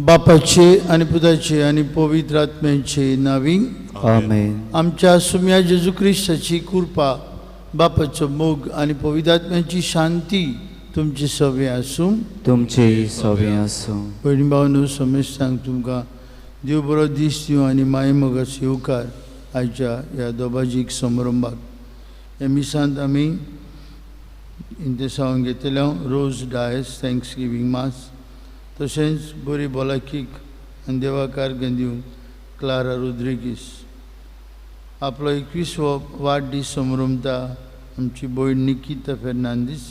बापाचे आनी पुताचे आनी पवित्र आत्म्याचे नावी आमेन. आमच्या सुम्या जेजू क्रिस्ताची कृपा, बापाचो मोग आनी पवित्र आत्म्याची शांती तुमची सवे आसूं. तुमचेय सवे आसूं. भयणी भावनो, समेस्तांक तुमकां देव बरो दीस दिवं आनी माये मोगाचो येवकार आयच्या ह्या दोबाजीक समारंभाक. ह्या मिसांत आमी इंतेसांव घेतले रोज डायस thanks giving मास, तशेंच बरी भलायकीक आनी देवाक आर्गां दिवंक क्लारा रोद्रिगीस आपलो 21वो वाडदीस समरंभता आमची भयण निकिता फेर्नांदीस,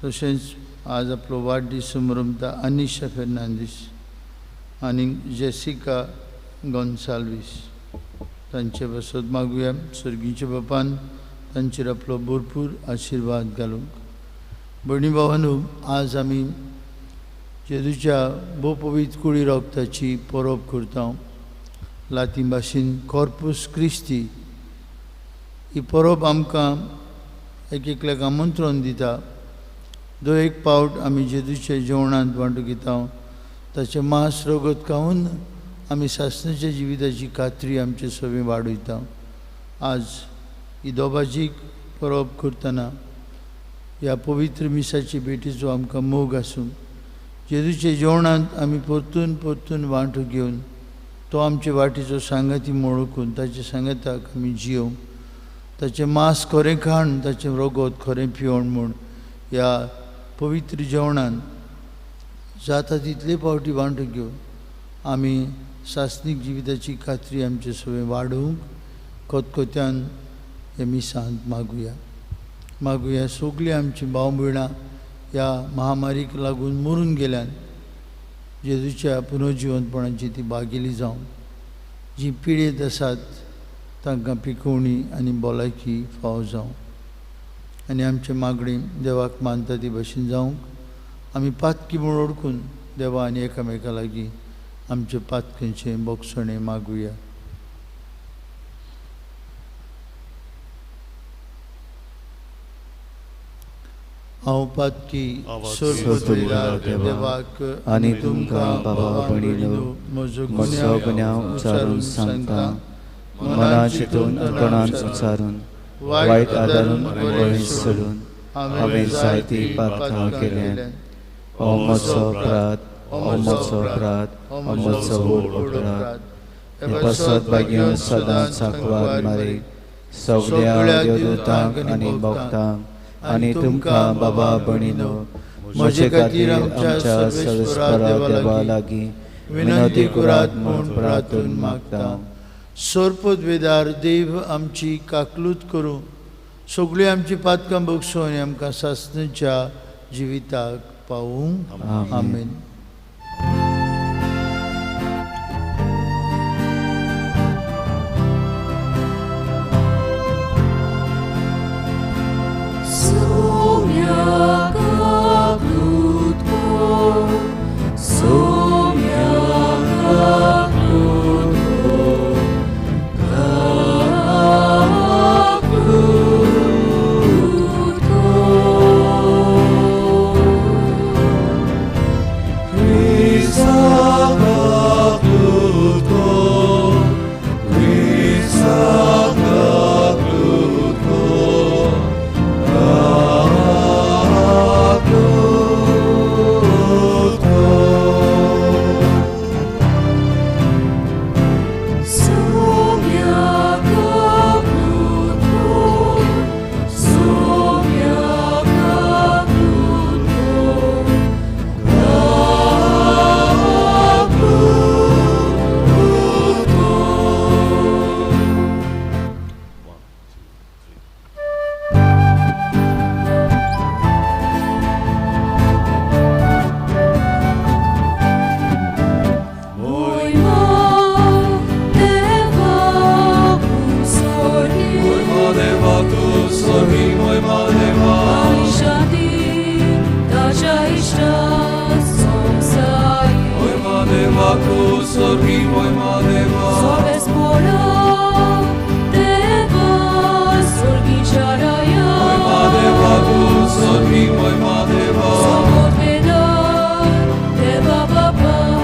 तशेंच आज आपलो वाडदीस समरंभता अनिशा फेर्नांदीस आनी जेसिका गोन्साल्वीस. तांचे पासत मागुया सर्गीच्या बापान तांचेर आपलो भरपूर आशिर्वाद घालूंक. भयणी भावानू, आज आमी जेजूच्या भोवपवित्र कुडी रोगताची परब करता. लातीन भाशेन कॉर्पूस क्रिस्ती ही परब आमकां एक एकल्याक आमंत्रण दिता. दर एक पावट आमी जेजूच्या जेवणांत वांटो घेता, ताचें मांस रगत खावन आमी सासणाच्या जिविताची खात्री आमचे सगळें वाडयता. आज ही दोबाजीक परब करतना ह्या पवित्र मिसाची भेटीचो आमकां मोग आसूं. जेजूच्या जेवणांत आमी परतून परतून वांटो घेवन तो आमचे वाटेचो सांगाती वळखून ताच्या सांगाताक आमी जियोवंक, ताचें मांस खरें खाण, ताचें रगत खरें पिवण म्हूण ह्या पवित्र जेवणान जाता तितले फावटी वांटो घेवन आमी सासणीक जिविताची खात्री आमचे सगळें वाडोवंक खतखत्यान हे मिसांत मागुया. मागुया सगळीं आमची भाव भयणां ह्या महामारीक लागून मरून गेल्यान जेजूच्या पुनर्जिवंतपणाची ती बागेली जावं. जी पिडेत आसात तांकां पिकोवणी आनी भलायकी फावो जावं आनी आमचे मागणी देवाक मानता ती भशेन जावंक आमी पातकी म्हूण वळखून देवा आनी एकामेका लागीं आमचे पातकेचें बोगसणें मागुया. हांव पातकी सर्वदुरार देवाक आनी तुमकां बाबा भयणीनो म्हजो म्हजो गुन्यांव उचारून सांगता, मना चिंतून तोंडान उचारून वायट आदारून बरें सोडून हांवें जायतीं पातकां केल्यात. हो म्हजो अपराध, हो म्हजो अपराध, हो म्हजो व्हड अपराध. हे पासत भाग्य सदांच सांकवार मारी सगळ्या देवदूतांक आनी भक्तांक आनी तुमकां बाबा भयणीनो म्हजे खातीर आमच्या सर्वेस्परा देवा लागीं विनंती करात म्हूण प्रार्थून मागता. सोरपदवेदार देव आमची काकलूत करूं, सगळीं आमची पातकां बगसूं आनी आमकां सासणाच्या जिविताक पावूं. आमेन. Deva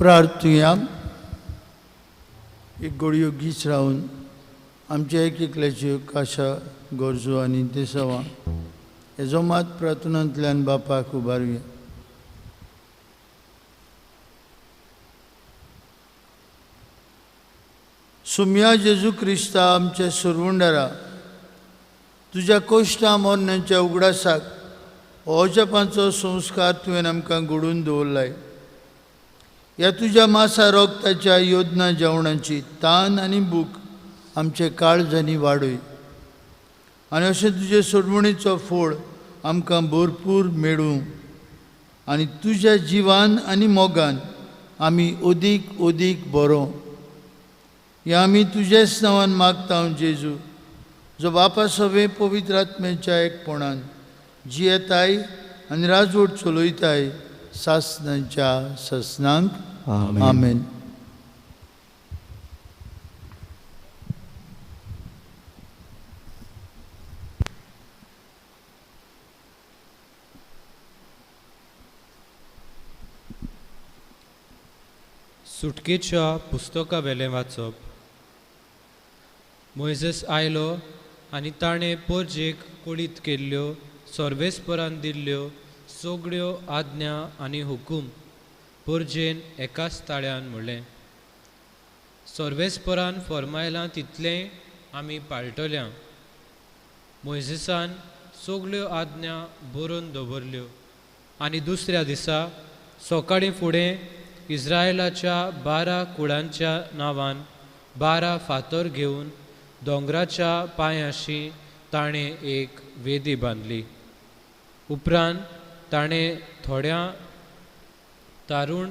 प्रार्थुया. एक गोडयो गीच रावन आमच्या एक एकल्याच्यो काशा गरजो आनी देसावां हेजो मात प्रार्थनांतल्यान बापाक उबारुया. सुम्या जेजू क्रिस्ता आमच्या सुरवुंडारा, तुज्या कोश्टा मोरण्याच्या उगडासाक अजापांचो संस्कार तुवें आमकां घडून दवरलाय. ह्या तुज्या मासा रोगताच्या योजना जेवणाची तान आनी भूक आमचे काळजांनी वाडय आनी अशें तुजे सोडवणीचो फोड आमकां भरपूर मेळूं आनी तुज्या जिवान आनी मोगान आमी अदीक अदीक बरो. ह्या आमी तुज्याच नांवान मागता जेजू, जो बापा सवे पवित्र आत्म्याच्या एकपणान जियेताय आनी राजवट चलयताय सासनाच्या सासनांक. आमेन. सुटकेच्या पुस्तका वेलें वाचप. मोयजेस आयलो आनी ताणें परजेक कळीत केल्ल्यो सर्वेस्परान दिल्ल्यो सगळ्यो आज्ञा आनी हुकूम परजेन एकाच ताळ्यान म्हणलें. सर्वेस्परान फर्मायलां तितलें आमी पाळटल्या. मोयजेसान सगळ्यो आज्ञा बरोवन दवरल्यो आनी दुसऱ्या दिसा सकाळीं फुडें इस्रायलाच्या 12 कुळांच्या नांवान 12 फातर घेवन दोंगराच्या पांयाशी ताणें एक वेदी बांदली. उपरांत ताणें थोड्या तारुण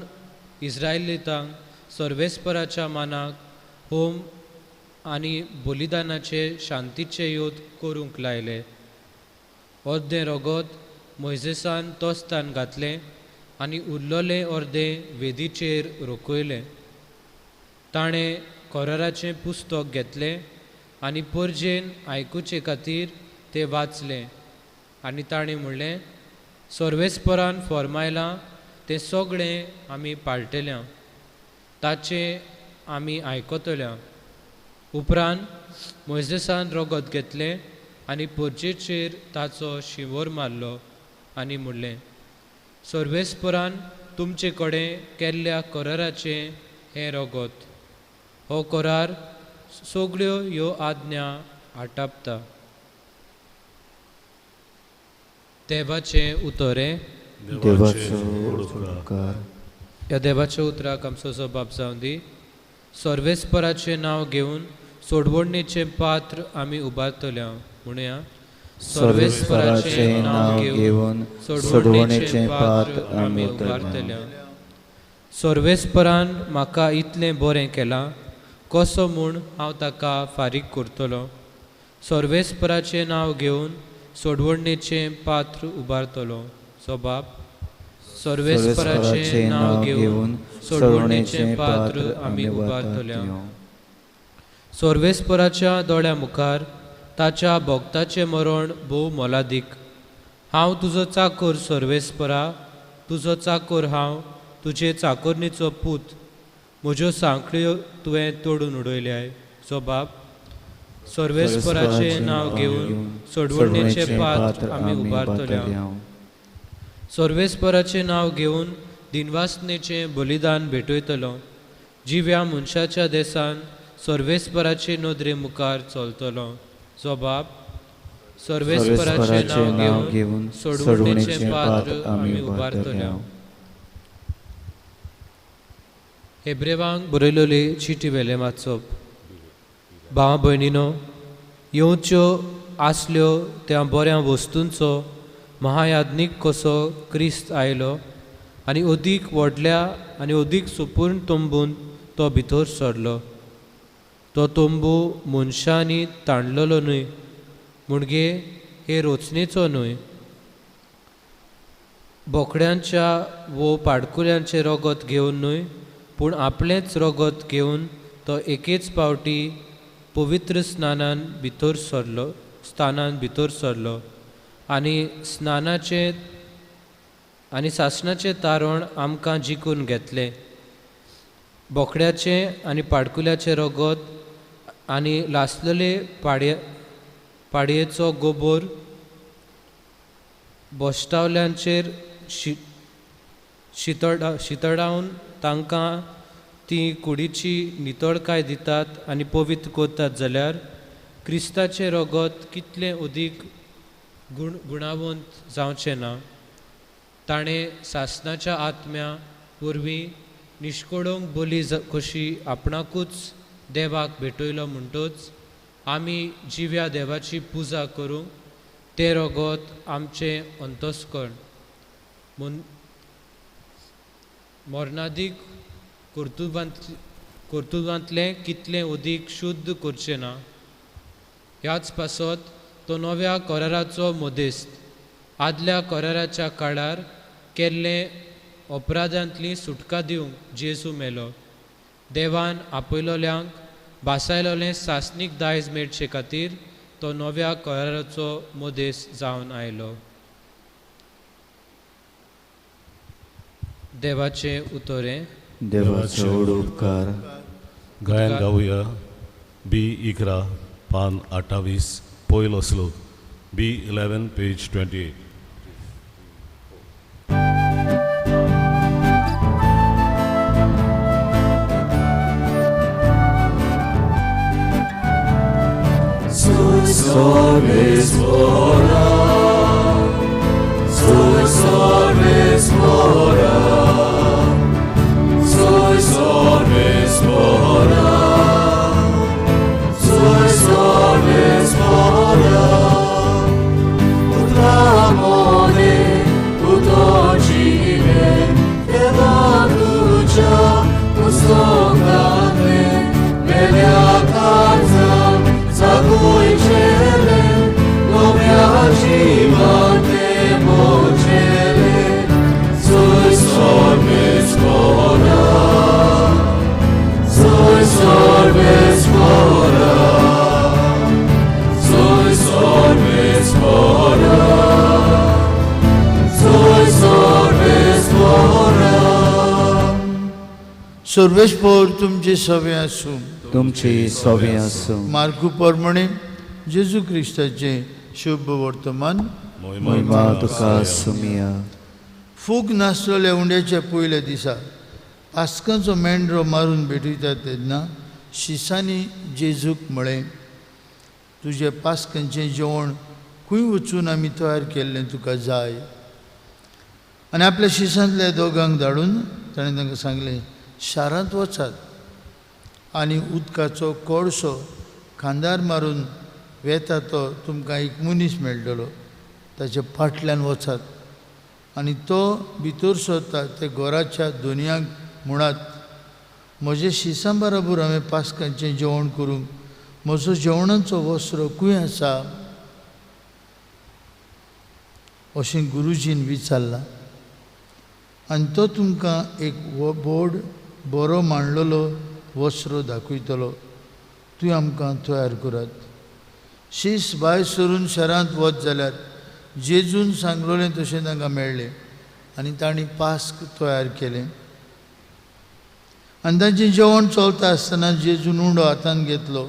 इस्रायलितांक सर्वेस्पराच्या मानाक होम आनी बलिदानाचे शांतीचे योद करूंक लायले. अर्दें रगत मोयजेसान तोस्तान घातलें आनी उरलेलें अर्दें वेदीचेर रोखयलें. ताणें कराराचें पुस्तक घेतलें आनी परजेन आयकुचे खातीर तें वाचलें आनी ताणें म्हणलें, सर्वेस्परान फर्मायलां तें सगळें आमी पाळटल्या, ताचें आमी आयकतल्या. उपरांत मोयजेसान रगत घेतलें आनी परजेचेर ताचो शिंवर मारलो आनी म्हणलें, सर्वेस्परान तुमचे कडेन केल्ल्या कराराचें हें रगत. हो करार सगळ्यो ह्यो आज्ञा आटापता. देवाचें उतर हें. ह्या देवाच्या उतराक आमचो जबाब जावं दी. सर्वेस्पराचें नांव घेवन सोडवणेचें पात्र आमी उबारतल्या. म्हणुया, सर्वेस्पराचें नांव घेवन सोडवणेचें पात्र आमी उबारतल्या. सर्वेस्परान म्हाका इतलें बरें केलां, कसो म्हूण हांव ताका फारीक करतलो. सर्वेस्पराचें नांव घेवन सोडवणेचें पात्र उबारतलो. जबाब, सर्वेस्पराचें नांव घेवन सोडवणेचें पात्र आमी उबारतल्या. सर्वेस्पराच्या दोळ्या मुखार ताच्या भक्ताचें मरण भोव मोलादीक. हांव तुजो चाकोर सर्वेस्परा, तुजो चाकोर हांव, तुजे चाकोरणीचो पूत. म्हज्यो सांखळ्यो तुवें तोडून उडयल्याय. जबाब, सर्वेस्पराचें नांव घेवन सोडवणेचें पात्र आमी उबारतल्या. सर्वेस्पराचें नांव घेवन दिनवासनेचें बलिदान भेटयतलो. जिव्या मनशाच्या देसान सर्वेस्पराचे नदरे मुखार चलतलो. जबाब, सर्वेस्पराचें नांव घेवन सोडवणेचें पात्र आमी उबारतल्या. हेब्रेवांक बरयलेले चिटी वेलें वाचप. भाव भयणीनो, येवच्यो आसल्यो त्या बऱ्या वस्तूंचो महायाज्ञीक कसो क्रिस्त आयलो आनी अदीक व्हडल्या आनी अदीक सुपूर्ण तंबून तो भितर सरलो. तो तंबू मनशांनी ताणलेलो न्हय, म्हणगे हे रचनेचो न्हय. बोकड्यांच्या वो पाडकुल्यांचें रगत घेवन न्हय, पूण आपलेंच रगत घेवन तो एकेच पावटी पवित्र स्नानान भितर सरलो, स्थानान भितर सरलो आनी स्नानाचें आनी सासणाचें तारण आमकां जिखून घेतलें. बोकड्याचें आनी पाडकुल्याचें रगत आनी लासलेले पाडयेचो गोबोर बोश्टावल्यांचेर शितळावन तांकां ती कुडीची नितळकाय दितात आनी पवित्र करतात जाल्यार क्रिस्ताचें रगत कितलें अदीक गुणावंत जावचें ना. ताणें सासणाच्या आत्म्या वरवीं निश्कोडोंक बली कशी आपणाकूच देवाक भेटयलो म्हणटच आमी जिव्या देवाची पुजा करूंक तें रगत आमचें अंतस्कर्ण मरणादीक कर्तुबांतलें कितलें अदीक शुद्ध करचें ना. ह्याच पासत तो नव्या कराराचो मदेस्त आदल्या कराराच्या काळार केल्ले अपराधांतली सुटका दिवंक जेजू मेलो. देवान आपयलोल्यांक भासायलोलें सासणीक दायज मेळचे खातीर तो नव्या कराराचो मदेस जावन आयलो. देवाचें उतरें. देवाचो उपकार. गायन गावया बी 11 पान 28 पयलो श्लोक बी 11 पेज 28. Sorbes mora, soy sorbes mora, soy sorbes mora, soy sorbes mora. Utramone, utojime, evakuja, ustokane, meliakaza, zakuichele. Soy sorbes mora, soy sorbes mora, soy sorbes mora, soy sorbes mora. सर्वेस्पोर तुमचे सवे आसूं. तुमची सवे आसूं. मार्कू प्रमाणे जेजू क्रिस्ताचें शुभ वर्तमान. महिमा तुका सुमिया. फूग नासलेल्या उंड्याच्या पयल्या दिसा पास्कांचो मेंढरो मारून भेटयतात तेन्ना शिसांनी जेजूक म्हळें, तुजें पास्कांचें जेवण खंय वचून आमी तयार केल्लें तुका जाय. आनी आपल्या शिसांतल्या दोगांक धाडून ताणें तांकां सांगलें, शारांत वचात आनी उदकाचो कोळसो खांदार मारून वेता तो तुमकां एक मनीस मेळटलो, ताच्या फाटल्यान वचात आनी तो भितर सरता ते घराच्या दोनयांक म्हणात, म्हजे शिसां बरोबर हांवें पास्कांचें जेवण करूंक म्हजो जेवणाचो वस्त्र खंय आसा अशें गुरुजीन विचारलां. आनी तो तुमकां एक बोर्ड बरो मांडलेलो वस्त्र दाखयतलो, तुवें आमकां तयार करात. शीस भायर सरून शारांत वच जाल्यार जेजून सांगलोलें तशें तांकां मेळ्ळें आनी तांणी पास्क तयार केलें. आनी तांचें जेवण चलता आसतना जेजून उंडो हातान घेतलो,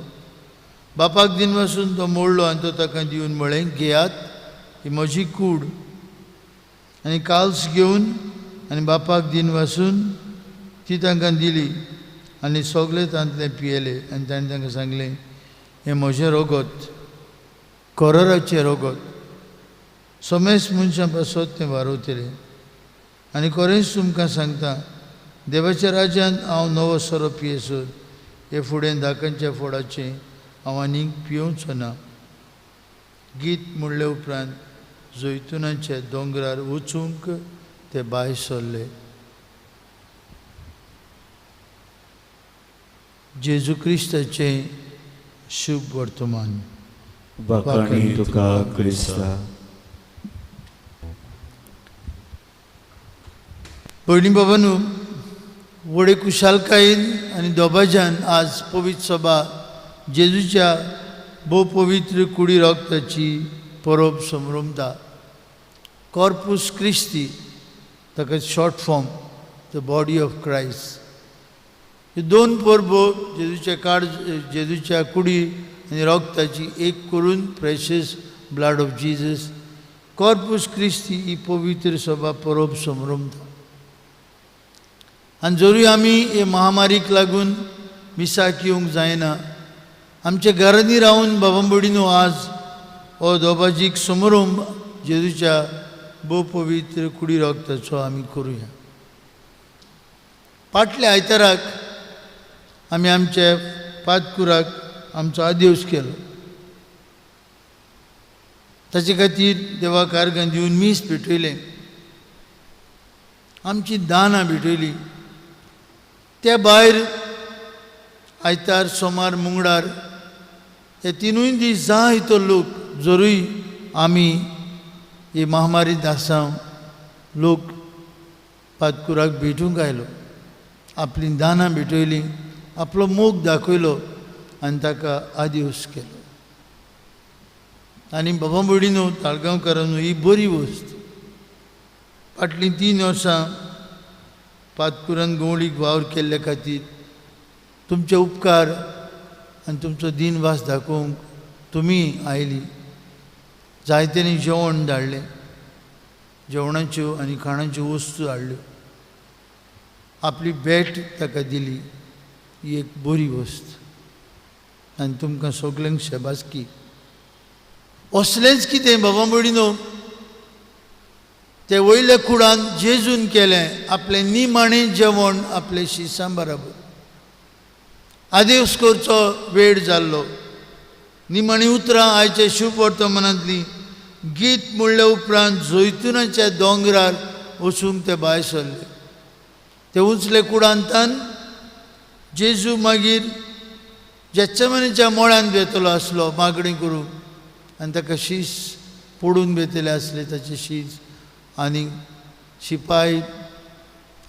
बापाक दिनवासून तो मोडलो आनी तो ताका दिवन म्हळें, घेयात, ही म्हजी कूड. आनी काल्स घेवन आनी बापाक दिनवासून ती तांकां दिली आनी सगळे तांतलें पियेले. आनी ताणें तांकां सांगलें, हें म्हजें रगत, कराराचें रगत, समेस्त मनशां पासत तें वारवतलें. आनी खरेंच तुमकां सांगता, देवाच्या राज्यांत हांव नवो सोरो पियेसर हे फुडें दाकांच्या फोडाचें हांव आनीक पियोवचो ना. गीत म्हणले उपरांत जैतुनाच्या दोंगरार वचूंक ते भायर सरले. जेजू क्रिस्ताचें शुभ वर्तमान. वाखाणी तुका क्रिस्ता. भयणी बाबानू, व्हडे कुशालकायेन आनी दोबाज्यान आज पवित्र सभा जेजूच्या भोव पवित्र कुडी रक्ताची परब समरमता. कॉर्पूस क्रिस्ती, ताका short form the body of Christ. ह्यो दोन परबो जेजूच्या काळ जेजूच्या कुडी आनी रोगताची एक करून precious blood of Jesus Corpus Christi ही पवित्र सभा परब समरमता. आनी जरूय आमी हे महामारीक लागून मिसाक येवंक जायना, आमच्या घरांनी रावन बाबांबडीनो आज हो दोबाजीक समारंभ जेजूच्या भोव पवित्र कुडी रोगताचो आमी करुया. फाटल्या आयताराक आमी आमच्या पातकुराक आमचो आदेवस केलो. ताचे खातीर देवा कारगान दिवन मीस पेटयलें, आमची दानां भेटयली. त्या भायर आयतार सोमार मुंगडार हे तिनूय दीस जायतो लोक जरूय आमी ही महामारींत आसा लोक पातकुराक भेटूंक आयलो, आपलीं दानां भेटयलीं, आपलो मोग दाखयलो आनी ताका आदिवस केलो. आनी बाबा भयणीनो ताळगांवकारांनो ही बरी वस्त. फाटलीं 3 वर्सां पातकुरान गवळीक वावर केल्ले खातीर तुमचे उपकार आनी तुमचो दिनवास दाखोवंक तुमी आयली. जायत्यांनी जेवण धाडलें, जेवणाच्यो आनी खाणाच्यो वस्तू हाडल्यो, आपली भेट ताका दिली. ही एक बरी वस्त आनी तुमकां सगल्यांक शेबासकी. असलेंच कितें बाबा भयणीनो ते वयल्या कुडान जेजून केलें आपलें निमाणें जेवण आपले शिसां बराबर. आदेस करचो वेळ जाल्लो. निमाणी उतरां आयच्या शुभवर्तमानांतलीं गीत म्हणले उपरांत जैतुनाच्या दोंगरार वचूंक ते भायर सरले. ते उंचले कुडांतान जेजू मागीर जेत्सेमनीच्या मळ्यांत वेतलो आसलो मागणी करूंक आनी ताका शीस पडून वेतले आसले ताचे शीस आनी शिपाय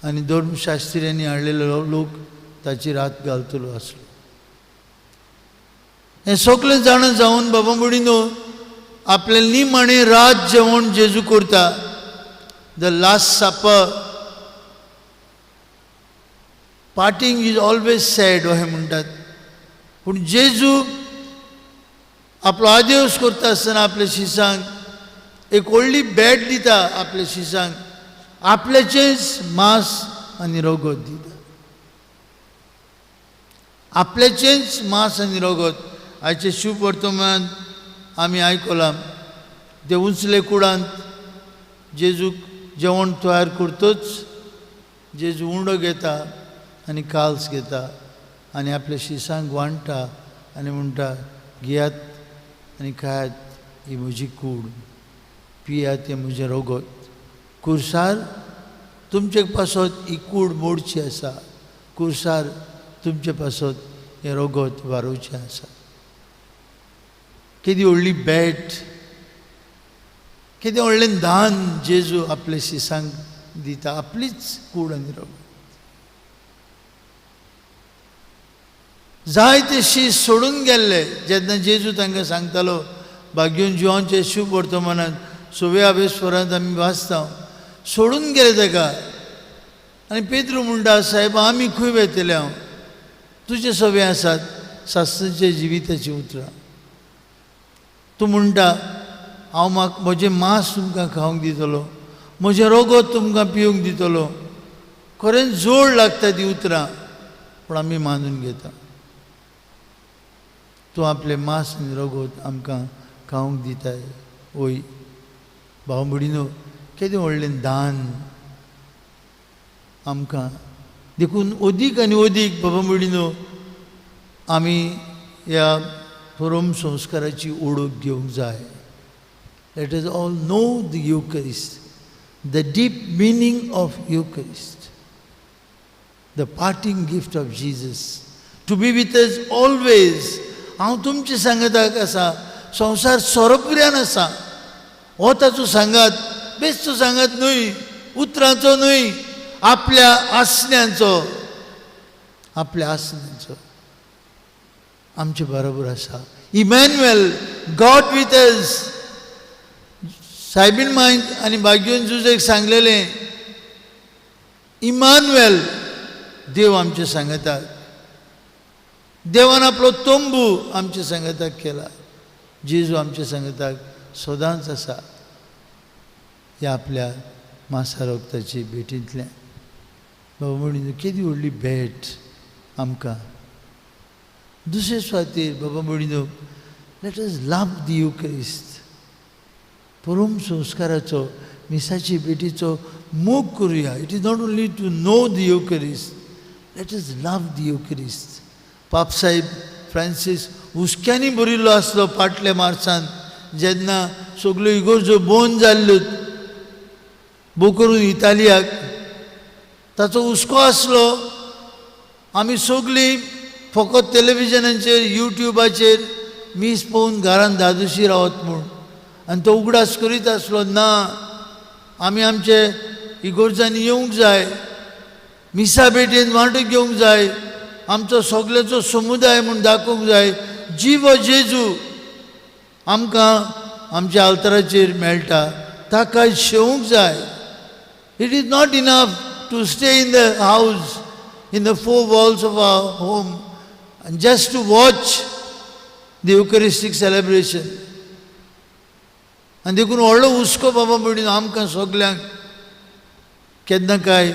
आनी धर्मशास्त्र्यांनी हाडलेलो लोक ताची रात घालतलो आसलो. हें सगळें जाणा जावन बाबा भयणीनो आपलें निमाणें रात जेवण जेजू करता. The last supper parting is always sad अशें म्हणटात, पूण जेजू आपलो आदेश करता आसतना आपल्या शिसांक एक व्हडली भेट दिता. आपल्या शिसांक आपल्याचेंच मांस आनी रगत दिता, आपल्याचेंच मांस आनी रगत. आयचें शुभवर्तमान आमी आयकलां. ते उंचले कुडांत जेजूक जेवण तयार करतच जेजू उंडो घेता आनी काल्स घेता आनी आपल्या शिसांक वांट्टा आनी म्हणटा, घेयात आनी खायात, ही म्हजी कूड, पियात हें म्हजें रगत. कुर्सार तुमचे पासत ही कूड मोडची आसा, कुर्सार तुमचे पासत हें रगत वारोवचें आसा. केदी व्हडली भेट, केदें व्हडलें दान जेजू आपल्या शिसांक दिता, आपलीच कूड आनी रगत. जायते शीस सोडून गेल्ले जेन्ना जेजू तांकां सांगतालो भाग्योन जिवांचे शुभ वर्तमानांत सव्या आबेस्वरांत आमी वाचता, सोडून गेले ताका. आनी पेद्रू म्हणटा, सायबा आमी खंय वेतले? हांव तुजे सवे आसात सासणाच्या जिविताचीं उतरां. तूं म्हणटा हांव म्हाका म्हजें मांस तुमकां खावंक दितलो, म्हजें रगत तुमकां पिवंक दितलो. खरेंच जोड लागता ती उतरां, पूण आमी मानून घेता. तूं आपलें मांस आनी रगत आमकां खावंक दिताय. वय भाव भयणीनो, केदें व्हडलें दान आमकां. देखून अदीक आनी अदीक बाबा भयणीनो आमी ह्या परम संस्काराची ओळख घेवंक जाय. Let us all know the Eucharist, the deep meaning of Eucharist, the parting gift of Jesus to be with us always. हांव तुमचे सांगाताक आसा, संवसार सोरोपुऱ्यान आसा, हो ताचो सांगात बेश्टो सांगात न्हय, उतरांचो न्हय, आपल्या आसण्यांचो, आपल्या आसण्यांचो आमचे बरोबर आसा. Emmanuel, God with us. Soybean मायक आनी भाग्योन जुजेक सांगलेलें, इमानुएल, देव आमचे सांगता. देवान आपलो तंबू आमच्या सांगाताक केला. जेजू आमच्या सांगाताक सदांच आसा ह्या आपल्या मासा रोगताची भेटींतल्यान. बाबा म्हणून केदी व्हडली भेट आमकां. दुसरे सुवातेर बाबा म्हणून let us love the Eucharist. परम संस्काराचो मिसाची भेटीचो मोग करुया. It is not only to know the Eucharist, let us love the Eucharist. पापसाहेब Francis हुस्क्यांनी भरिल्लो आसलो फाटल्या मार्सान जेन्ना सगल्यो इगर्जो बंद जाल्ल्यो बो करून इतालियाक, ताचो हुस्को आसलो आमी सगळीं फकत टेलिविजनाचेर युट्यूबाचेर मीस पळोवन घरान धादोशी रावत म्हूण. आनी तो उगडास करीत आसलो ना आमी आमचे इगर्जांनी येवंक जाय, मिसा भेटेन वांटो घेवंक जाय, आमचो सगळ्याचो समुदाय म्हूण दाखोवंक जाय. जीव जेजू आमकां आमच्या आल्तराचेर मेळटा ताका शेवंक जाय. It is not enough to stay in the house, in the four walls of our home and just to watch the Eucharistic celebration. आनी देखून व्हडलो हुस्को बाबा म्हणून आमकां सगल्यांक केन्ना काय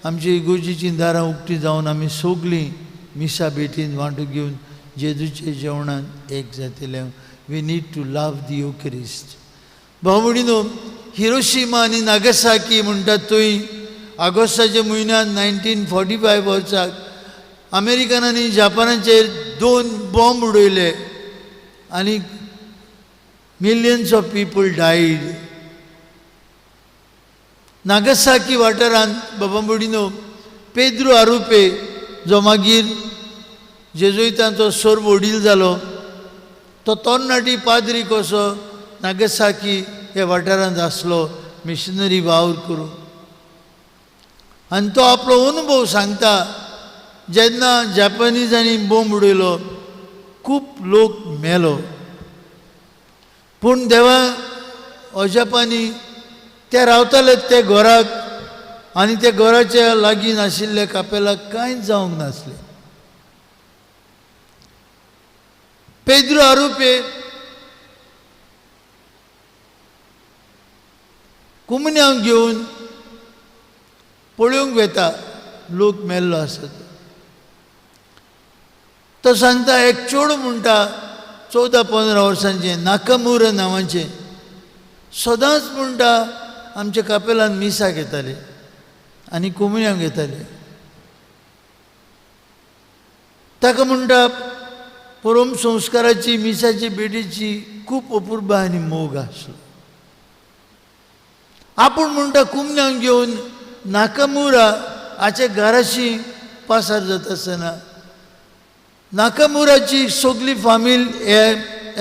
आमची इगर्जेचीं दारां उक्तीं जावन आमी सगळीं मिसा भेटीन वांटो घेवन जेजूच्या जेवणान एक जातले. We need to love the Eucharist. भाव म्हणून हिरोशिमा आनी नागासाकी म्हणटात थंय ऑगस्टाच्या म्हयन्यांत 1945 वर्साक अमेरिकनांनी जापानाचेर 2 बॉम्ब उडयले आनी millions of people died. Nagasaki वाठारांत बाबा मुडिनो पेद्रू आरुपे जो मागीर जेजुईतांचो सर्व वडील जालो तो तरणाटी पाद्री कसो नागासाकी ह्या वाठारांत आसलो मिशनरी वावर करून. आनी तो आपलो अनुभव सांगता जेन्ना जापानीजांनी बॉम्ब उडयलो खूब लोक मेलो, पूण देवा अजापांनी ते रावताले ते घराक आनी त्या घराच्या लागीं नाशिल्ल्या कापेलाक कांयच जावंक नासलें. पेद्रू आरुपे कुमन्यांक घेवन पळोवंक वेता लोक मेल्लो आसा तो सांगता एक चेडूं म्हणटा 14-15 वर्सांचें नाकामुरा नांवाचें सदांच म्हणटा आमच्या कापेलान मिसाक येताले आनी कुमन्यांक येताले. ताका म्हणटा परम संस्काराची मिसाची भेटीची खूब अपुरबाय आनी मोग आसलो. आपूण म्हणटा कुमन्यांक घेवन नाकामुरा हाच्या घराशी पासार जाता आसतना नाकामुराची सगळी फामील हे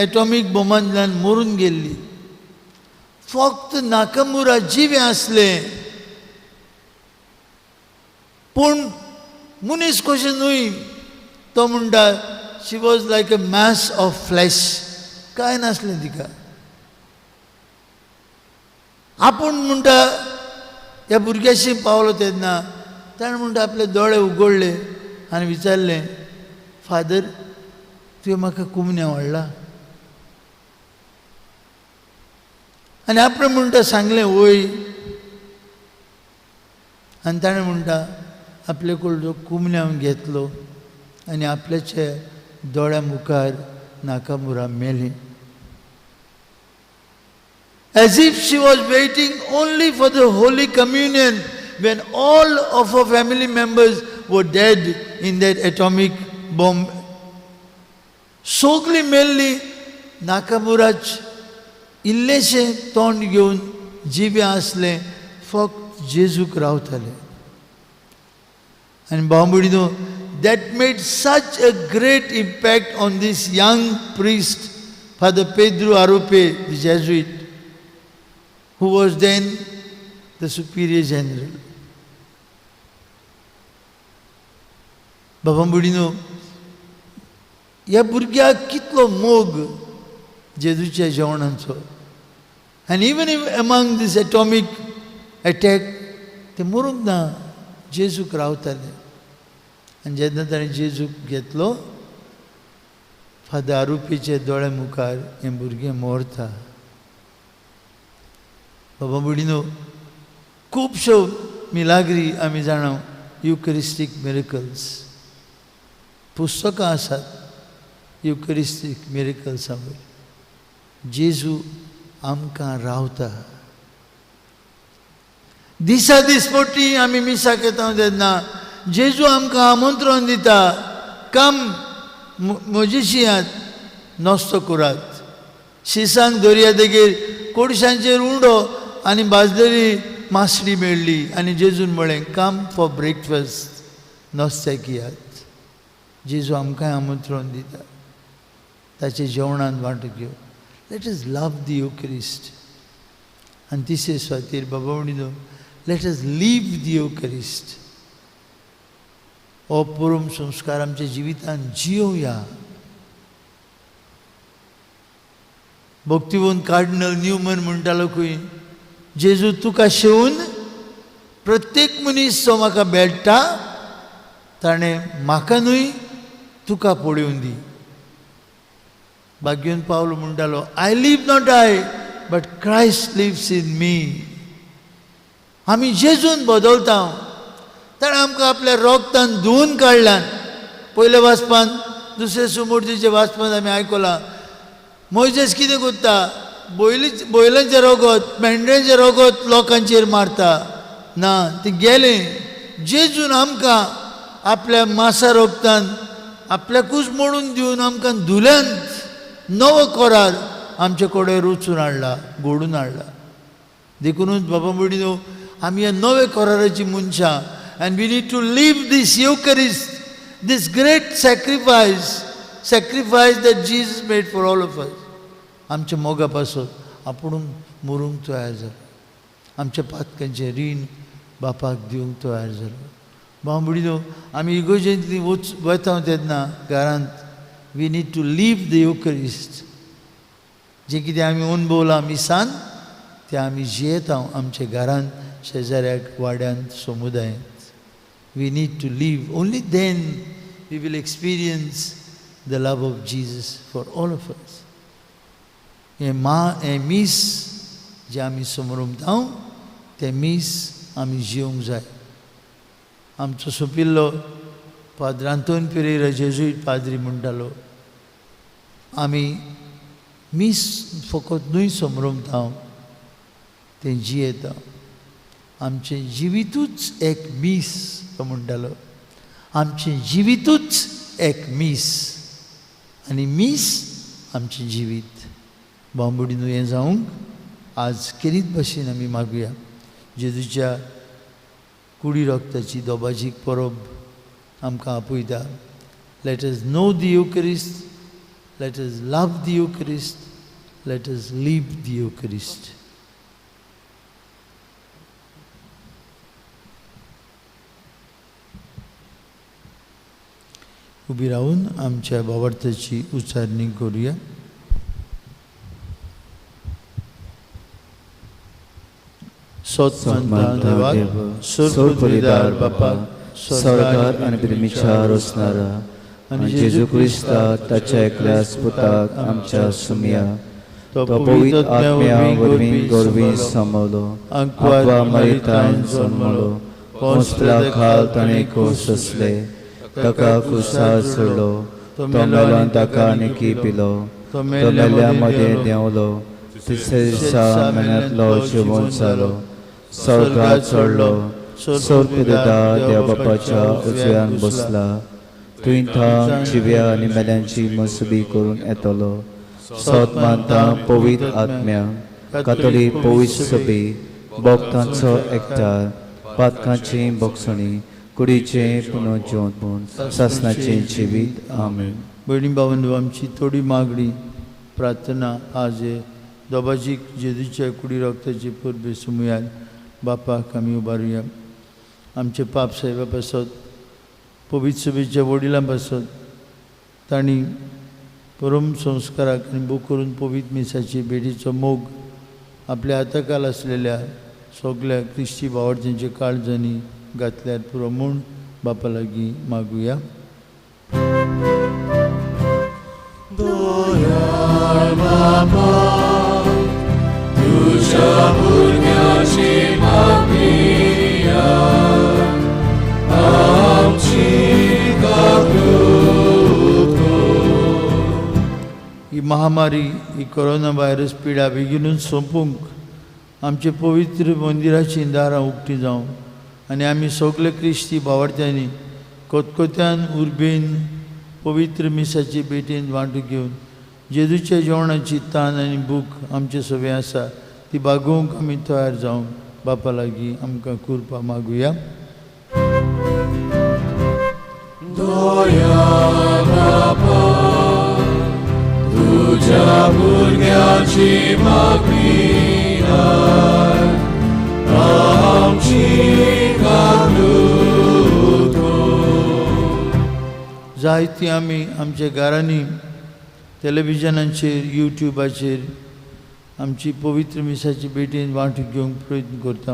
एटॉमीक बॉमांतल्यान मरून गेल्ली. फक्त नाकामुरा जिवें आसलें, पूण मनीस कशें न्हय. तो म्हणटा she was like a mass of flesh, कांय नासलें तिका. आपूण म्हणटा ह्या भुरग्याशी पावलो तेन्ना ताणें म्हणटा आपले दोळे उगडले आनी विचारलें फादर तुवें म्हाका कुमन्या हाडला? आनी आपणें म्हणटा सांगलें वय. आनी ताणें म्हणटा आपले कडलो कुमन्यांव घेतलो आनी आपल्याच्या दोळ्या मुखार नाकामुरा मेलें. As if she was waiting only for the Holy Communion when all of her family members were dead in that atomic bomb. सगळीं मेल्ली नाकामुराच इल्लेशें तोंड घेवन जिवें आसलें फक्त जेजूक रावतालें. आनी भाव भयणीनो that made such a great impact on this young priest Father Pedro Arrupe, the Jesuit, who was then the Superior General. बाबा भयणीनो ह्या भुरग्याक कितलो मोग जेजूच्या जेवणाचो. आनी even among this atomic attack ते मरूंक ना, जेजूक रावताले. आनी जेन्ना ताणें जेजूक घेतलो फादर आरोपीचे दोळे मुखार हें भुरगें मोरता. बाबा भयणीनो, खुबश्यो मिलाग्री आमी जाणा, युकरिस्टीक मिरेकल्स पुस्तकां आसात युकरिस्टीक मिरेकल्सां वयर. जेजू आमकां रावता. दिसा दिसपट्टी आमी मिसाक येता तेन्ना जेजू आमकां आमंत्रण दिता, कम म्हजेशी यात, नस्तो करात. शिसांक दर्या देगेर कोडशांचेर उंडो आनी भाजलेली मासडी मेळ्ळी आनी जेजून म्हळें कम फॉर ब्रेकफास्ट, नस्त्याक यात. जेजू आमकांय आमंत्रण दिता, ताचे जेवणांत वांटो घेव. Let us love the Eucharist. आनी तिसरे सुवातेर बाबा म्हणिल्लो, let us live the Eucharist. हो परम संस्कार आमच्या जिवितांत जियोया. भक्तिवंत कार्डिनल न्यूमन म्हणटालो खंय, जेजू तुका शेवून प्रत्येक मनीस जो म्हाका भेट्टा ताणें म्हाका न्हय तुका पळोवन दी. भाग्यन पावलो म्हणटालो, I live not I but Christ lives in me. आमी जेजून बदलता, ताणें आमकां आपल्या रोगतान धुवून काडल्यान. पयल्या वाचपान, दुसऱ्या सुमूर्तीच्या वाचपान आमी आयकलां, मोयजेस कितें करता, बैलांचें रोगत मेंढ्यांचें रोगत लोकांचेर मारता. ना, ती गेलें. जेजून आमकां आपल्या मासा रोगतान आपल्याकूच मोडून दिवन आमकां धुल्यांत नवो करार आमचे कडेन रचून हाडला, घडून हाडला. देखुनूच बाबा भयणीनो, आमी ह्या नव्या कराराची मनशां. And we need to live this Eucharist, this great sacrifice that Jesus made for all of us. आमच्या मोगा पासत आपूण मरूंक तयार जालो, आमच्या पातकांचें रीण बापाक दिवंक तयार जालो. बाबा भयणीनो, आमी इगोजेंतली वता तेन्ना घरांत we need to live the Eucharist. जें कितें आमी अणभवलां मिसान तें आमी जियेता आमच्या घरांत, शेजाऱ्याक, वाड्यांत, समुदायांत. We need to live. Only then we will experience the love of Jesus for all of us. हें मा हें मीस जें आमी समरमता तें मीस आमी जिवंक जाय. आमचो सोंपिल्लो पाद्र आंतोन पिरेरा जेजुईट पाद्री म्हणटालो, आमी मीस फकत न्हय समरमता, तें जियेता. आमचें जिवितूच एक मीस. तो म्हणटालो, आमचें जिवितूच एक मीस आनी मीस आमचें जिवीत. बांबुडी हें जावंक आज केरीत भशेन आमी मागुया. जेजूच्या कुडी रक्ताची दोबाजीक परब आमकां आपयता. Let us know the Eucharist, let us love the Eucharist, let us live the Eucharist. उबी रावून आमच्या भावार्थाची उच्चारणी करूया. सोत मानता देवाक, सोर बापाक, स्वर्गार आनी पिरमीच्या रोसणारा आनी जेजू क्रिस्ता ताच्या एकल्याच पुताक आमच्या सुमया, तो पवित्र आत्म्या वरवीं गोरवीं समवलो, आंकवा मरितान जन्मलो, पोंसला खाल ताणें कोस सोंसले, ताका कुसार सोडलो, तो मेलो आनी ताका आनी पिलो, तो मेल्ल्या मदें देंवलो, तिसऱ्या दिसा मेल्यांतलो जिवंत जालो, स्वर्गार चडलो, सोरपिदा देव बापाच्या उजव्यान बसला, थंय थावन जिव्या आनी मेल्यांची मसुबी करून येतलो. सोत मानता पवित्र आत्म्या, कातोलीक पवित्र सभे, भक्तांचो एकठार, पातकांची भोगसणी, कुडीचें पुनर्जिवंतपण, सासणाचें जिवीत. आमेन. भयणी भावंडो, आमची थोडी मागणी प्रार्थना आज दोबाजीक जेजूच्या कुडी रक्ताची परबे सुमयान बापाक आमी उबारुया. आमचे पाप साहेबा पासत, पवित्र सभेच्या वडिलां पासत, तांणी परम संस्काराक आनी बूक करून पवित्र मिसाची भेटीचो मोग आपल्या हाताखाल आसलेल्या सगल्या क्रिस्ती भावार्थ्यांच्या काळजांनी घातल्यार पुरो म्हूण बापा लागीं मागुया. दयाळ बापा तुज्या भुरग्याची मागणी आमची काकूत कर. ही महामारी, ही कोरोना व्हायरस पिडा बेगीनूच सोंपूंक आमचे पवित्र मंदिराची दारां उक्ती जावं आनी आमी सगळे क्रिस्ती भावार्थ्यांनी कोतकोत्यान उर्बेन पवित्र मिसाचे भेटेन वांटो घेवन जेजूच्या जेवणाची तान आनी भूक आमचे सगळें आसा ती भागोवंक आमी तयार जावंक बापा लागीं आमकां कृपा मागुया. दयाळ बापा तुज्या भुरग्याची मागणी आमची काकूत कर. जायती आमी आमच्या घरांनी टेलिविजनाचेर युट्यूबाचेर आमची पवित्र मिसाची भेटेन वांटो घेवंक प्रयत्न करता.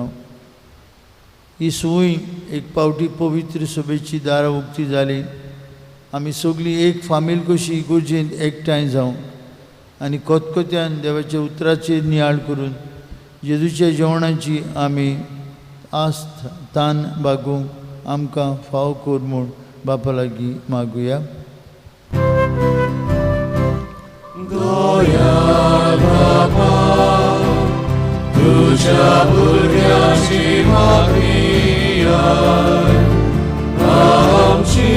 ही संवय एक पावटी पवित्र सभेची दारां उक्ती जाली आमी सगळीं एक फामील कशी इगर्जेंत एकठांय जावं आनी कोतकोत्यान देवाच्या उतराचेर नियाळ करून जेजूच्या जेवणाची आमी आस्त तान भागोवंक आमकां फाव कर म्हूण बापा लागीं मागुया. दयाळ बापा तुज्या भुरग्याची मागणी आमची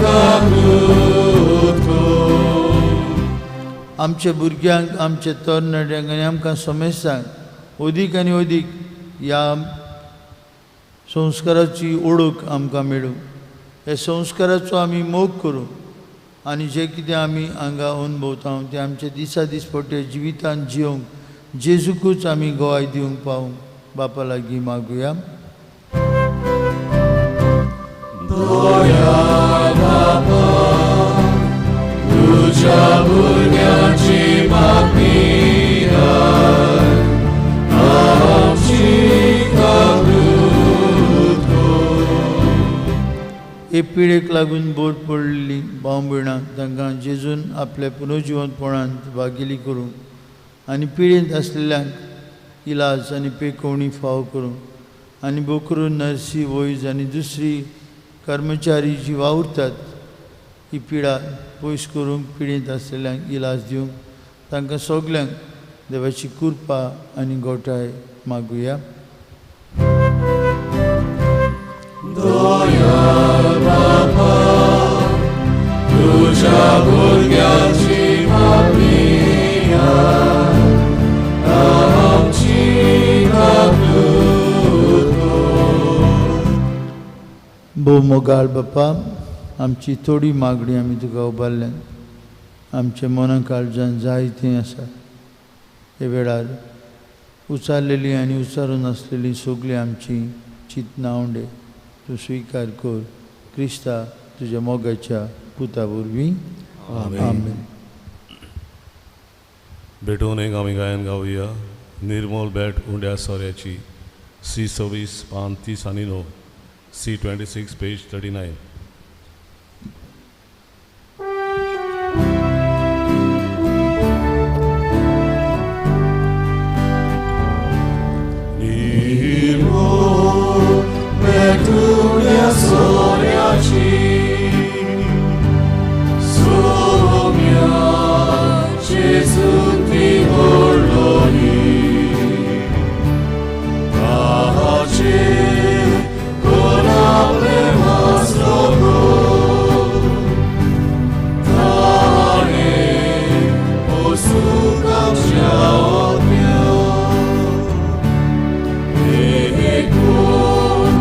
काकूत कर. आमच्या भुरग्यांक, आमच्या तरणाट्यांक आनी आमकां समेस्तांक अदीक आनी अदीक ह्या संस्काराची ओळख आमकां मेळूं. ह्या संस्काराचो आमी मोग करूं आनी जें कितें आमी हांगा अनुभवता तें आमच्या दिसा दिसपट्टे जिवितांत जियोंक जेजूकूच आमी गवाय दिवंक पावूंक बापा लागीं मागुया. दयाळ बापा तुज्या भुरग्याची मागणी आमची काकूत कर. हे पिडेक लागून बोर पडलेली भाव भयणां तांकां जेजून आपल्या पुनर्जिवंतपणांत भागिली करूंक आनी पिडेंत आसलेल्यांक इलाज आनी पेकोवणी फावो करूंक आनी बोकरून नर्सी वैज आनी दुसरी कर्मचारी जी वावुरतात ही पिडा पयस करूंक पिडेंत आसलेल्यांक इलाज दिवंक तांकां सगल्यांक देवाची कृपा आनी गोठाय मागुया. दयाळ बापा तुज्या भुरग्याची मागणी आमची काकूत कर. भोव मोगाळ बापा, आमची थोडी मागणी आमी तुका उबारल्यान आमच्या मना काळजान जाय तें आसा. हे वेळार उचारलेली आनी उचारून आसलेली सगळी आमची चिंतनां उंडे तूं स्विकार कर क्रिस्ता तुज्या मोगाच्या पुता वरवीं. आमेन. भेटून एक आमी गायन गावया निर्मोल भेट उंड्या सोऱ्याची सी 26 पान 30 आनी 9 C 26 page 39. निर्मोल भेट उंड्या सोऱ्याची सोम्या जेजून ती व्हडलोली ताचे कोणाले वाचलो ताणें पोसूंक आमच्या आत्म्या एकूण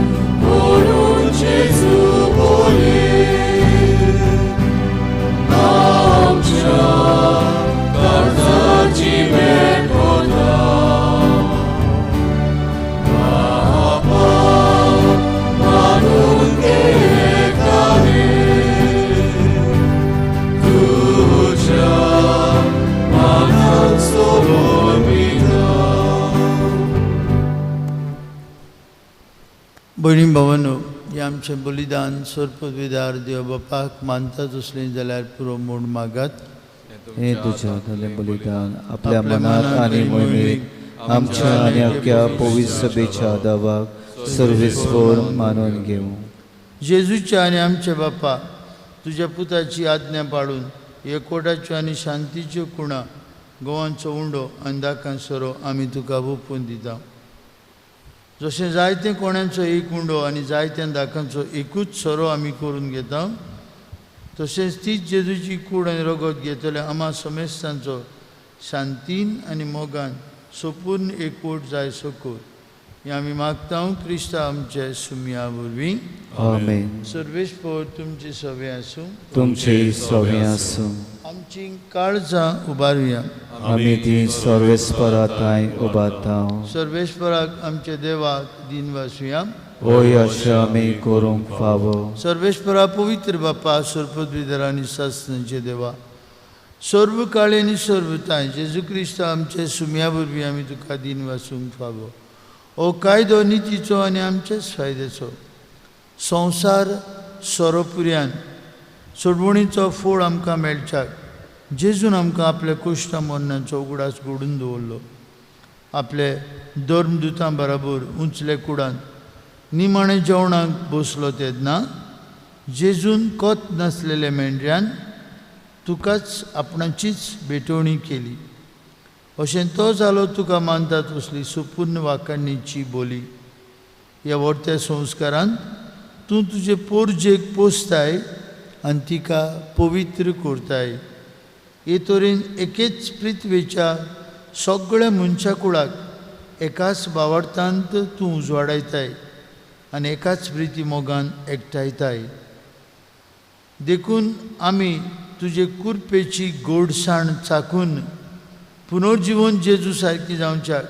म्हणून जेजू बोले आमच्या काळजाची भेट वता बापा मानून घेताले तुज्या मानान सोडून दिता. भयणी भावांनो, हें आमचें बलिदान सर्पविदार देव बापाक मानता तसलें जाल्यार पुरो म्हूण मागात. हें तुज्या हातांतलें बलिदान आपल्या मनात आनी मोहिमेक आमच्या आनी अख्ख्या पवित्र सभेच्या दावाक सर्वेस्पोर मानून घेवं. जेजूच्या आनी आमच्या बापा तुज्या पुताची आज्ञा पाळून एकवटाच्यो आनी शांतीच्यो कुणा गोवांचो उंडो आनी दाकां सोरो आमी तुका ओंपून दिता. जशें जायते कोण्यांचो एक उंडो आनी जायत्या दाकांचो एकूच सोरो आमी करून घेता तशेंच तीच जेजूची कूड आनी रगत घेतले आमा समेस्तांचो शांतीन आनी मोगान सोपूर्ण एकवट जाय सो कर हें आमी मागता क्रिस्ता आमचे सुमया वरवीं. आमेन. सर्वेस्पोर तुमचे सवे आसूं. तुमचे सवे आसूं. आमची काळजां उबारुया. आमी ती सर्वेस्परा थांय उबारता. सर्वेस्पराक आमच्या देवाक दिन वासुया. होय अशें आमी करूंक फावो. सर्वेस्परा पवित्र बापा सर्वपदवीधर आनी शासनाचे देवा सर्व काळे आनी सर्व तांय जेजू क्रिस्त आमचे सुमया वरवीं आमी तुका दिन वासूंक फावो. हो कायदो नितीचो आनी आमचेच फायद्याचो संवसार सोरोपुऱ्यान सोडवणीचो फोळ आमकां मेळच्याक जेजून आमकां आपल्या कुश्टा मरणाचो उगडास घडून दवरलो. आपले धर्मदुतां बराबर उंचले कुडांत निमाणे जेवणाक बसलो तेन्ना जेजून कोत नासलेल्या मेंढऱ्यान तुकाच आपणाचीच भेटवणी केली. अशें तो जालो तुका मानतात असली सुपूर्ण वाखाणीची बोली. ह्या व्हडत्या संस्कारांत तूं तुजे पोरजेक पोसताय आनी तिका पवित्र करताय. हे तरेन एकेच पृथ्वेच्या सगळ्या मनशा कुळाक एकाच बावडतांत तूं उजवाडायताय आनी एकाच प्रिती मोगान एकठांयताय. देखून आमी तुजे कुरपेची गोडसाण चाखून पुनर्जिवन जेजू सारकी जावच्याक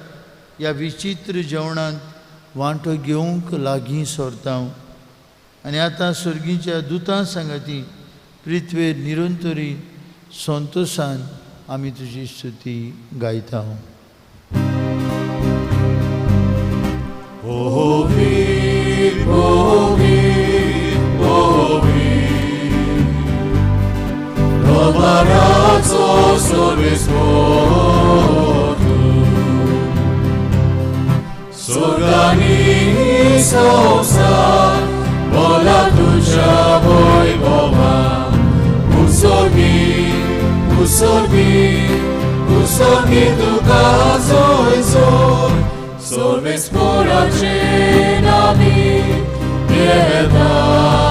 ह्या विचित्र जेवणांत वांटो घेवंक लागीं सरता. आनी आतां सर्गीच्या दुतां सांगाती पृथ्वेर निरंतरी संतोशान आमी तुजी स्तुती गायता. स्वर्गानी संवसार बोला तुझ्या वैभवा उसोगी उसोगी उसोगी तुका जोय सर्वेस्पोराचे नामी येता